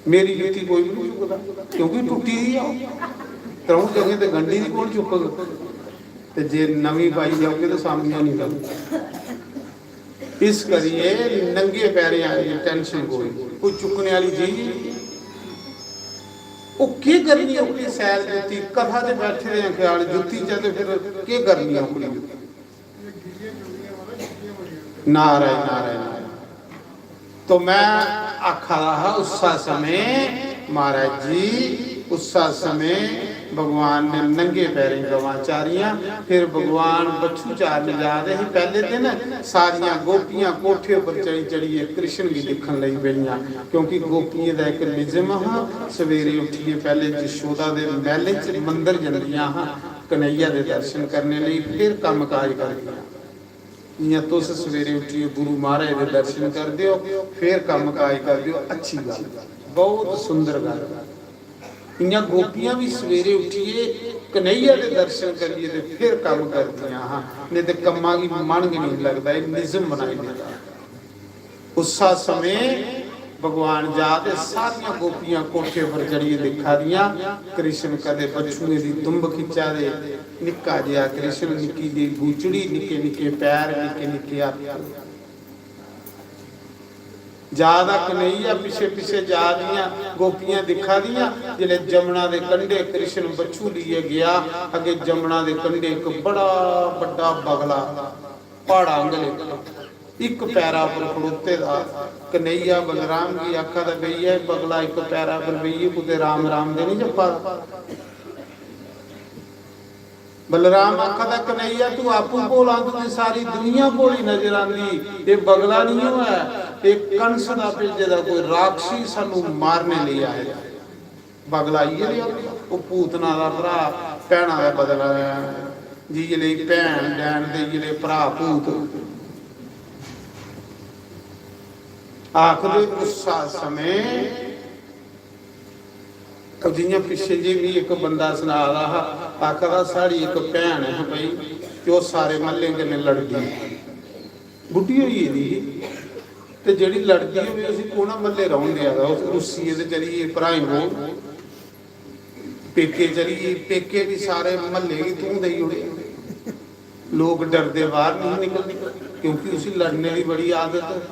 मेरी जुत्ती कोई भी नहीं चुकदा, क्योंकि टुट्टी दी आओ। त्र'ऊं जगह ते गंढी दी कौन चुकग? ते जे नमीं पाई जाओगे तो सामने नहीं लगदी। इस करिए नंगे पैरें आए दी tension कोई, कोई चुक्कने वाली चीज नहीं। ओह् केह् करनी अपनी सैल जुत्ती? कथा च बैठे दे हैं ख्याल जुत्ती च, ते फिर केह् करनी अपनी? नारायण, नारायण, नारायण। तो मैं आखा दा हा, उस्सा समें महाराज जी, उस्सा समें भगवान ने नंगे पैरें गवां चारियां। फिर भगवान बच्छू चारन जा दे हे। पैह्ले दिन सारियां गोपियां कोठे उप्पर चढ़ी चढ़ियै कृष्ण गी दिक्खन लगी पेइयां, क्योंकि गोपियें दा इक निजम हा, सवेरे उट्ठियै पैह्ले जशोदा दे मैह्लें च मंदर जंदियां हां कन्हैया दे दर्शन करने लेई, फिर कम्म काज करदियां। जियां तुस सवेरे उट्ठियै गुरु महाराज दे दर्शन करदे हो, फिर कम्म काज करदे हो, अच्छी गल्ल, बहुत सुंदर गल्ल। इयां गोपियां भी सवेरे उट्ठियै कन्हैया दे दर्शन करियै ते फिर कम्म करदियां हां, नेईं ते कम्मा गी मन गै नहीं लगदा। एह् निजम बनाई दित्ता। उस्सा समें भगवान जा ते सारियां गोपियां कोठे पर चढ़ियै दिक्खा दियां, कृष्ण कदे बच्छुए दी दुंब खिच्चा दे, निक्का जेहा कृष्ण, निक्की जेही बूचड़ी, निक्के निक्के पैर, निक्के निक्के हत्थ। जा दा कन्हैया, पिच्छे पिच्छे जा दियां गोपियां दिक्खा दियां। जिसलै जमुना दे कंढे कृष्ण बच्छू लेइयै गेआ, अग्गें जमुना दे कंढे इक बड़ा बड्डा बगला प्हाड़ा आंगर इक, इक पैरा पर खड़ोते दा। कन्हैया बलराम गी आखा दा, "भैया, एह् बगला इक पैरा पर बेहियै कुतै राम राम ते निं जप्पा दा?" बलराम आखा दा, "कन्हैया, तू आपूं भोला, तुझे सारी दुनिया भोली नजर आंदी। एह् बगला निं होऐ, एह् कंस दा भेजे दा कोई राक्षसी सानू मारने लेई आए दा।" बगला इ'यै लेआ, ओह् पूतना दा भ्राऽ, भैना दा बदला लैन। जि'यै लेई भैन डैन ते इ'यै लेई भ्राऽ भूत। आखदे उस्सा समें, ओह् जि'यां पिच्छे जे मी इक बंदा सना दा हा, आखा दा, "साढ़ी इक भैन ऐ भाई, ते ओह् सारे म्हल्ले कन्नै लड़दी, बुड्ढी होई गेदी ही, ते जेह्ड़ी लड़दी होवे उसी कु'न म्हल्ले रौह्न देआ दा, उस रुस्सियै ते चली गे भ्राएं कोल।" पेके चली गेई, पेके भी सारे म्हल्ले गी तूं देई ओड़े। लोक डरदे बाहर नहीं निकलदे, क्योंकि उसी लड़ने दी बड़ी आदत।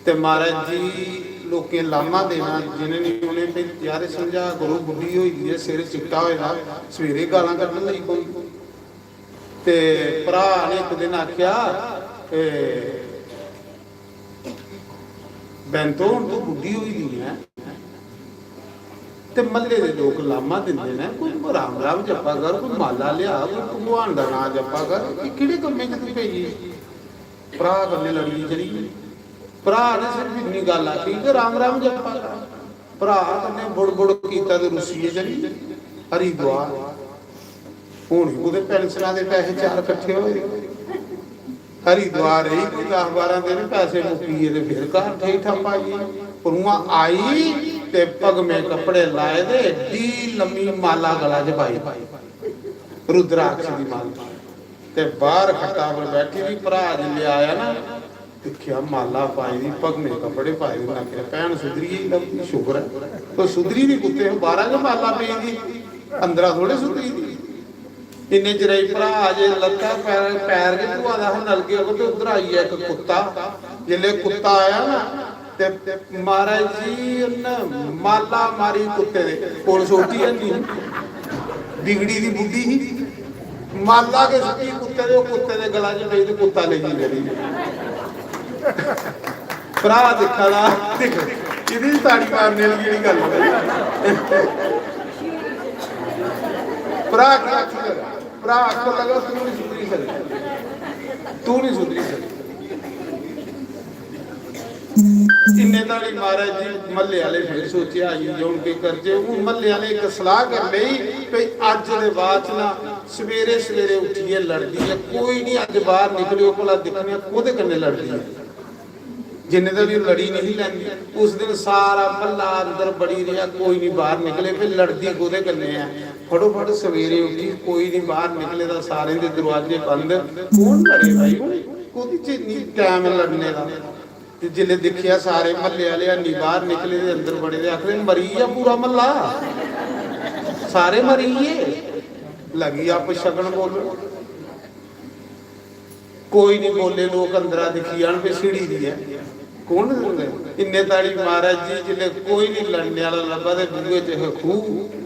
ते महाराज जी, लोकें लामा देना, जिनें नहीं उनें भी, "यार, समझा करो, बुड्ढी होई दी ऐ, सिर चिट्टा होए दा, सवेरे गालां कड्ढन लगी पौंदी।" ते भ्राऽ ने इक दिन आखेआ, "ए, बैंतो, हून तूं बुड्ढी होई दी ऐ ते म्हल्ले दे लोक लामा दिंदे न, कोई राम राम जप्पा कर, कोई माला लेआ, कोई भगवान दा नांऽ जप्पा कर, एह् केह्ड़े कम्मै च तूं पेई गेई?" भ्राऽ कन्नै लड़ियै चली गेई। भ्राऽ ने सिर्फ इन्नी गल्ल आखी कि "राम राम जप्पा कर।" भ्राऽ कन्नै बुड़बुड़ कीता ते रुस्सियै चली गेई। हरिद्वार। हून बी कुतै पैंशना दे पैसे चार कट्ठे होए। हरिद्वार रेही कोई दस बारां दिन, पैसे मुक्की गे ते फिर घर ठेई ठप्प आई गेई। पर उ'आं आई ते पगमें कपड़े लाए दे, एड्डी लम्मी माला गला च पाई, रुद्राक्ष दी माला। ते बाहर खट्टा पर बैठी दी, भ्राऽ जिसलै आया ना, दिक्खेआ माला पाई दी, पगमें कपड़े पाए दे, उ'नें आखेआ, "भैन सुधरी गेई लभदी, शुकर ऐ।" ओह् सुधरी दी कुत्ते, बाहरा गै माला पेई दी, अंदरा थोड़े सुधरी दी। इन्ने चिरै च भ्राऽ जे लत्ता पैर, पैर गै धोआ दा हा नलके कोल, ते उद्धर आई गेआ इक कुत्ता। जिसलै कुत्ता आया ना, ते महाराज जी, उन्न माला मारी कुत्ते दे, कोल सोटी है नहीं, बिगड़ी दी बुड्ढी ही, माला गै सुट्टी कुत्ते दे, ओह् कुत्ते दे गला च पेई ते कुत्ता लेई गेआ। भ्राऽ दिक्खा दा, दिक्ख, एह्दी बी ताड़ी मारने आह्ली जेह्ड़ी गल्ल ऐ। भ्राऽ केह् आखी सकदा? भ्राऽ आखन लगा, "तू नहीं सुधरी सकदा, तू नहीं सुधरी सकदा।" इन्ने धोड़ी महाराज जी म्हल्ले आह्ले फिर सोचेआ, "आई गे, हून केह् करचै?" हून म्हल्ले आह्ले इक सलाह करी लेई भई अज्ज दे बाद च ना सवेरे सवेरे उट्ठियै लड़दी ऐ। कोई निं, अज्ज बाहर निकलेओ, भला दिक्खने आं कोह्दे कन्नै लड़दी ऐ। जिन्ने दिन बी लड़ी नहीं लैंदी, उस दिन सारा म्हल्ला अंदर बड़ी रेहा, कोई नहीं बाहर निकले। फिर लड़दी कोह्दे कन्नै ऐ? फटोफट सवेरे उट्ठी, कोई नहीं बाहर निकले दा, सारें दे दरवाजे बंद। कौन लड़े भाई? हून कोह्दी च इन्नी टैम ऐ लड़ने दा? ते जिसलै दिक्खेआ, सारे म्हल्ले आह्ले हैनी बाहर निकले दे, अंदर बड़े दे, आखदे, "मरी गेआ पूरा म्हल्ला, सारे मरी गे।" लगी अपशगन बोलन। कोई नहीं बोले, लोक अंदरा दिक्खी जान भी सिड़ी दी ऐ। कौन इन्ने ताड़ी महाराज जी, जिसलै कोई नहीं लड़ने आह्ला लब्भा ते बूहे च हे खूह्।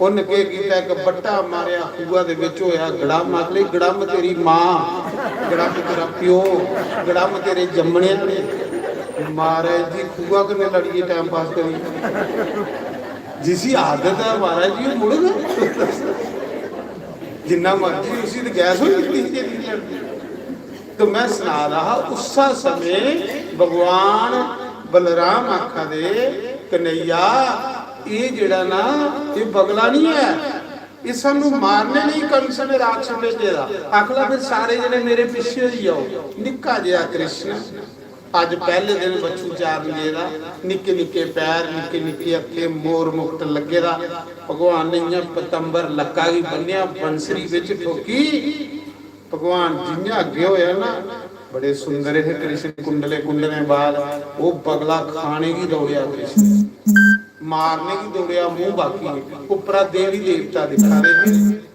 उन्न केह् कीता, इक बट्टा मारेआ, खूहा दे बिच होया गड़म। आखले, "गड़म तेरी मां, गड़म तेरा प्यो, गड़म तेरे जम्मने आह्ले।" महाराज जी खूहा कन्नै लड़ियै टाइम पास करी। जिसी आदत ऐ महाराज जी, ओह् मुड़ग। जिन्ना मर्जी, उसी ते गैस होई जंदी ही जेल्लै लड़दी। तो मैं सना दा हा, उस्सा समें भगवान बलराम आखा दे, "कन्हैया, एह् जेह्ड़ा ना, एह् बगला नहीं ऐ, एह् सानू मारने लेई कंस ने राक्षस भेजे दा।" आखला, "फिर सारे जने मेरे पिच्छे होई जाओ।" निक्का जेहा कृष्ण, अज्ज पैह्ले दिन बच्छु चारन गेदा, निक्के निक्के पैर, निक्के निक्के हत्थे, मोर मुकुट लग्गे दा। भगवान ने इ'यां पतंबर लक्का गी बन्नेआ, बंसरी बिच ठोकी। भगवान जि'यां अग्गे होया ना, बड़े सुंदर हे कृष्ण, कुंडले कुंडले बाल। ओह् बगला खाने गी दौड़ेआ कृष्ण, मारने गी दौड़ेआ, मूंह बाकी। उप्परा देवी देवता दिक्खा दे हे।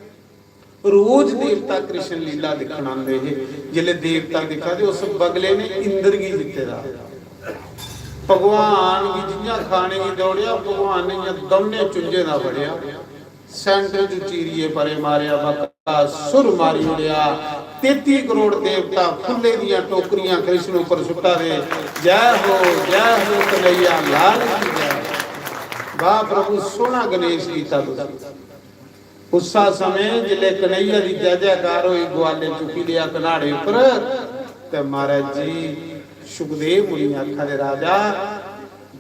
रोज देवता कृष्ण लीला दिक्खन आंदे हे। जिसलै देवता दिक्खा ते उस बगले ने इंद्र गी जित्ते दा। भगवान गी जि'यां खाने गी दौड़ेआ, भगवान ने इ'यां दौनें चुंझें दा फड़ेआ, सैंटर च चीरियै परे मारेआ, बकासुर मारी ओड़ेआ। तेती करोड़ देवता फुल्ले दियां टोकरियां कृष्ण उप्पर सुट्टा दे, "जय हो, जय हो कन्हैया लाल की जय।" वाह प्रभु, सोहना गणेश कीता तुसें। उस्सा समें जिसलै कन्हैया दी जय जयकार होई, ग्वाले चुक्की लेआ कन्हाड़े उप्पर, ते महाराज जी सुखदेव मुनि आखा दे, "राजा,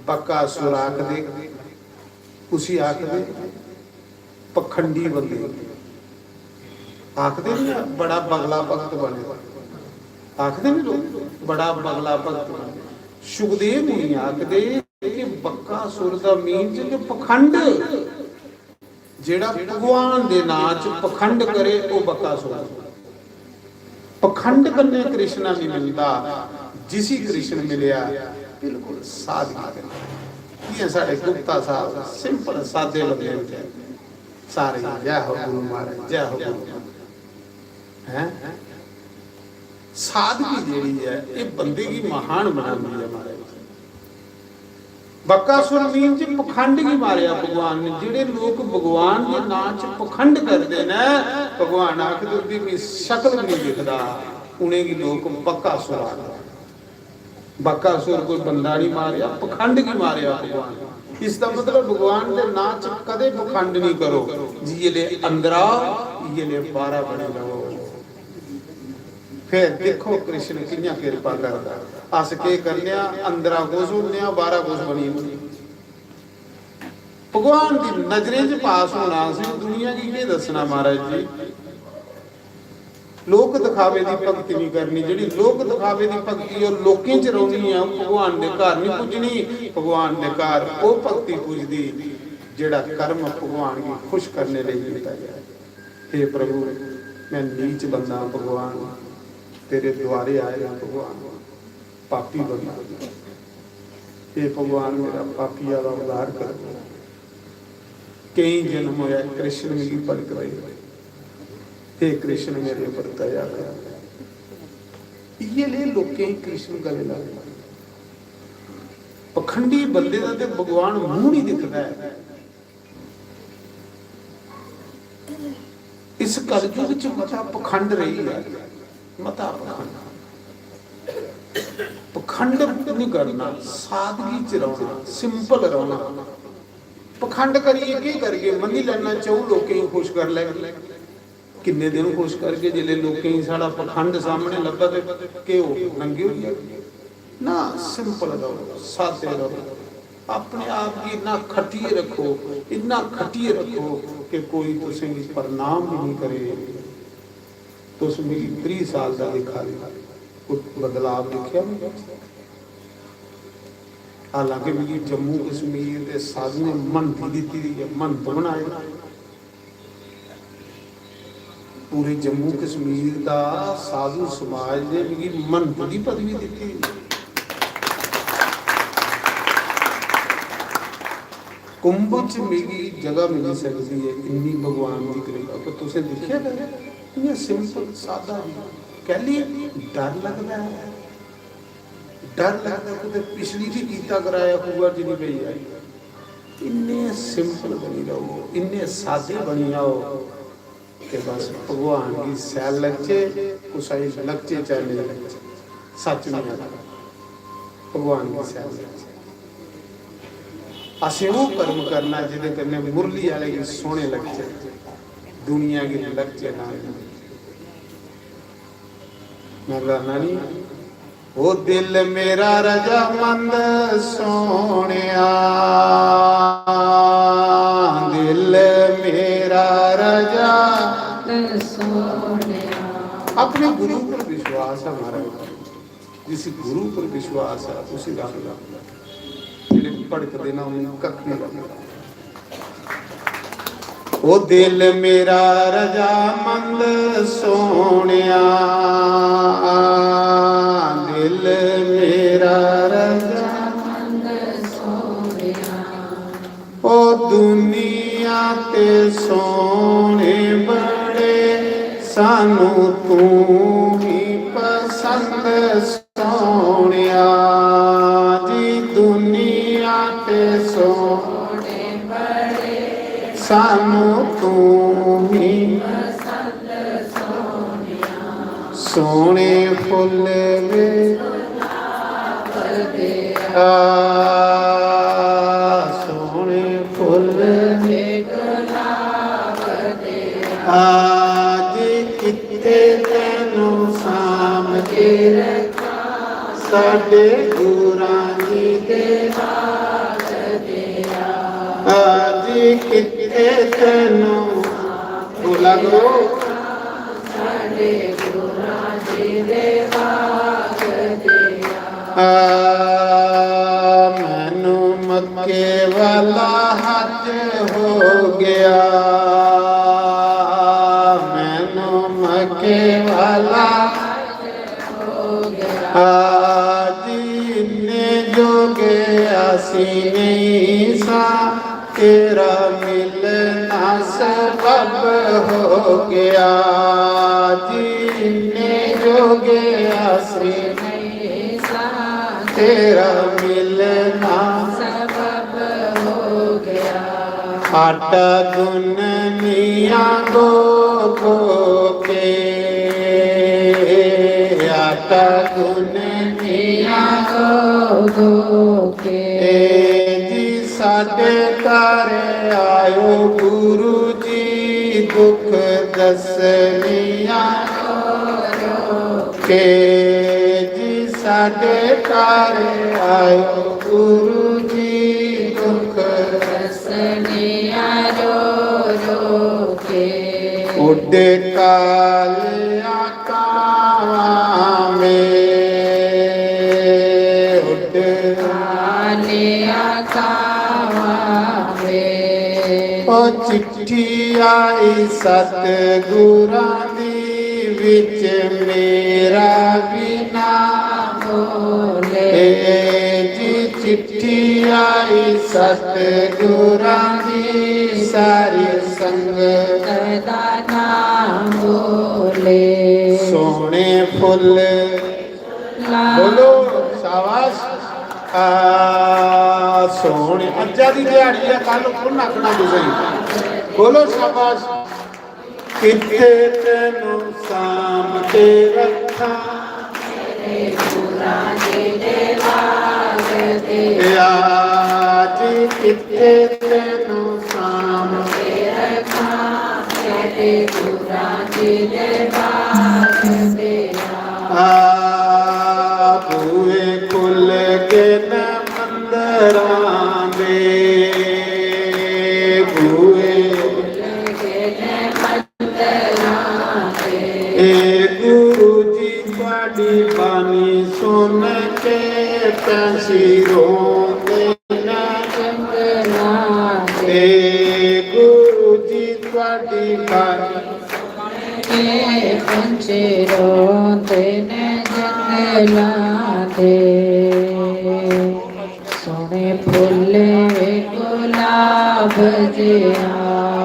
बकासुर आखदे, उसी आखदे पखंडी बंदे, आखदे नी बड़ा बगला भगत बने, आखदे नी लोक बड़ा बगला भगत बने।" सुखदेव मुनि आखदे कि बकासुर दा मीन च पखंड, जेड़ा भगवान दे नां च पखंड करे, ओह बकासुर। पखंड कन्नै कृष्ण नहीं मिलदा, जिसी कृष्ण मिलेआ बिल्कुल सादगी कन्नै। जियां साढ़े गुप्ता साहब simple सादे बंदे होंदे, सारे जय हो गुरु महाराज, जय हो गुरु महाराज। हैं? सादगी जेह्ड़ी ऐ, एह् बंदे गी महान बनांदी ऐ, महाराज। बकासुर मीन च पखंड गी मारेआ भगवान ने। जेह्ड़े लोक भगवान दे नां च पखंड करदे न, भगवान आखदे, "उं'दी कोई शकल बी नहीं दिखदा, उ'नेंगी लोक बकासुर आखदे।" बकासुर कोई बंदा नहीं मारेआ, पखंड गी मारेआ भगवान। इसदा मतलब भगवान दे नां च कदे पखंड नहीं करो। जियले अंदरा, इयले बाहरा बने रहो। फिर दिक्खो कृष्ण कि'यां किरपा करदा। अस केह् करने आं, अंदरा कुछ होने आं, बाहरा कुछ बनी जन्ने। भगवान दी नजरें च पास होना असें दुनिया गी केह् दस्सना महाराज जी? लोक दिखावे दी भक्ति नहीं करनी। जेह्ड़ी लोक दिखावे दी भक्ति ओह् लोकें च रौहनी ऐ, ओह् भगवान दे घर नहीं पुज्जनी। भगवान दे घर ओह् भक्ति पुजदी जेह्ड़ा कर्म भगवान गी खुश करने लेई कीता जाए। हे प्रभु, मैं नीच बंदा भगवान, तेरे द्वारे आए हां भगवान, पापी बंदा। हे भगवान, मेरा पापी आह्ला उद्धार कर। केई जन्म होया कृष्ण मिगी भटकदे, हे कृष्ण मेरे उप्पर दया कर। इयै लेह लोकें गी कृष्ण गले लगदे। पखंडी बंदे दा ते भगवान मूंह नहीं दिखदा ऐ। इस कलयुग च मता पखंड रेही गेआ, मता पखंड। पखंड नहीं करना, सादगी च रौहना, simple रौहना। पखंड करियै केह् करगे? मन्नी लैना, च'ऊं लोकें गी खुश कर लैगे। किन्ने दिन खुश करगे, जिसलै लोकें गी साढ़ा पखंड सामने लब्भा ते केह् होग? नंगे होई जागे। ना, simple रहो, सादे रहो, अपने आप गी इन्ना खट्टियै रक्खो, इन्ना खट्टियै रक्खो कि कोई तुसेंगी प्रणाम भी नहीं करे। तुस मिगी त्रीह साल दा दिक्खा दे, कोई बदलाव दिक्खेआ मिगी? हालांकि मिगी जम्मू कश्मीर दे साधुएं म्हंती दित्ती दी ऐ, म्हंत बनाए दा। पूरे जम्मू कश्मीर दा साधु समाज ने मिगी म्हंत दी पदवी दित्ती। कुंभ च मिगी जगह मिली सकदी ऐ, इन्नी भगवान दी कृपा। पर तुसें दिक्खेआ कदें इ'यां simple सादा जी, कैह्ली? डर लगदा ऐ, डर लगदा कुतै पिछली बी कीता कराया खुआ च निं पेई जाए। इन्ने simple बनी रहो, इन्ने सादे बनी जाओ कि बस भगवान गी सैल लगचे, कुसै गी लगचे चाहे नेईं लगचे, सच में आखा, भगवान गी सैल लगचे। असें ओह् कर्म करना जेह्दे कन्नै मुरली आह्ले गी सोह्ने लगचे, दुनिया गी लगचे ना। मैं गाना नहीं, ओ दिल मेरा रजामंद सोहणिया, दिल मेरा रजा। अपने गुरु पर विश्वास है महाराज, जिस गुरु पर विश्वास है उसी रब लभदा, जेह्ड़े भड़कदे ना उन्हें कक्ख नहीं लभदा। ओ दिल मेरा रजामंद सोहणिया, दिल मेरा रजामंद सोहणिया। ओ दुनिया ते सोहणे बड़े, सानू तू ही पसंद सोहणिया जी। दुनिया ते सोहणे बड़े, सानू तू ही पसंद सोहणिया। सोहणे फुल वे आ, सोहणे फुल वे गुलाब दे। आज कित्थे तैनू साम के रखां, साडे गुरां जी दे बाग दे। आज कित्थे तैनू भुला गो। आ, मैनू मक्के वाला हज हो गया, मैनू मक्के वाला हज हो गया। आज इन्ने जोगे असी नहीं सा, तेरा मिलना सबब हो गया। जिन्ने जोगे असी नहीं सा, तेरा मिलना सबब हो गया। आटा गुननिया गो गो के, आटा गुननिया गो गो के। ए जी साडे घर आयो गुरु जी, दुख दसनिया रो रो के। जी साडे घर आयो गुरु जी, दुख दसनिया रो रो के। उड कालिया कावां में, उड कालिया कावां में। ओ चिट्ठी आई सतगुरां दी, विच मेरा भी नाम बोले। ए जी चिट्ठी आई सतगुरां दी, सारी संगत दा नाम बोले। सोहणे फुल ला- बोलो, शाबाश। आ, सोहणे, अज्जा दी दिहाड़ी ऐ, कल कु'न आखना तुसें? बोलो, शाबाश। कित्थे तैनू साम के रखां, या जी कित्थे तैनू साम के रखां, आ, बूहे खुल गए न मंदरां सिरों ते न जंगलां ते। गुरु जी थुआड़ी बाणी के पंछी रोंदे न जंगलां दे। सोहने फुल्ले गुलाब जिहा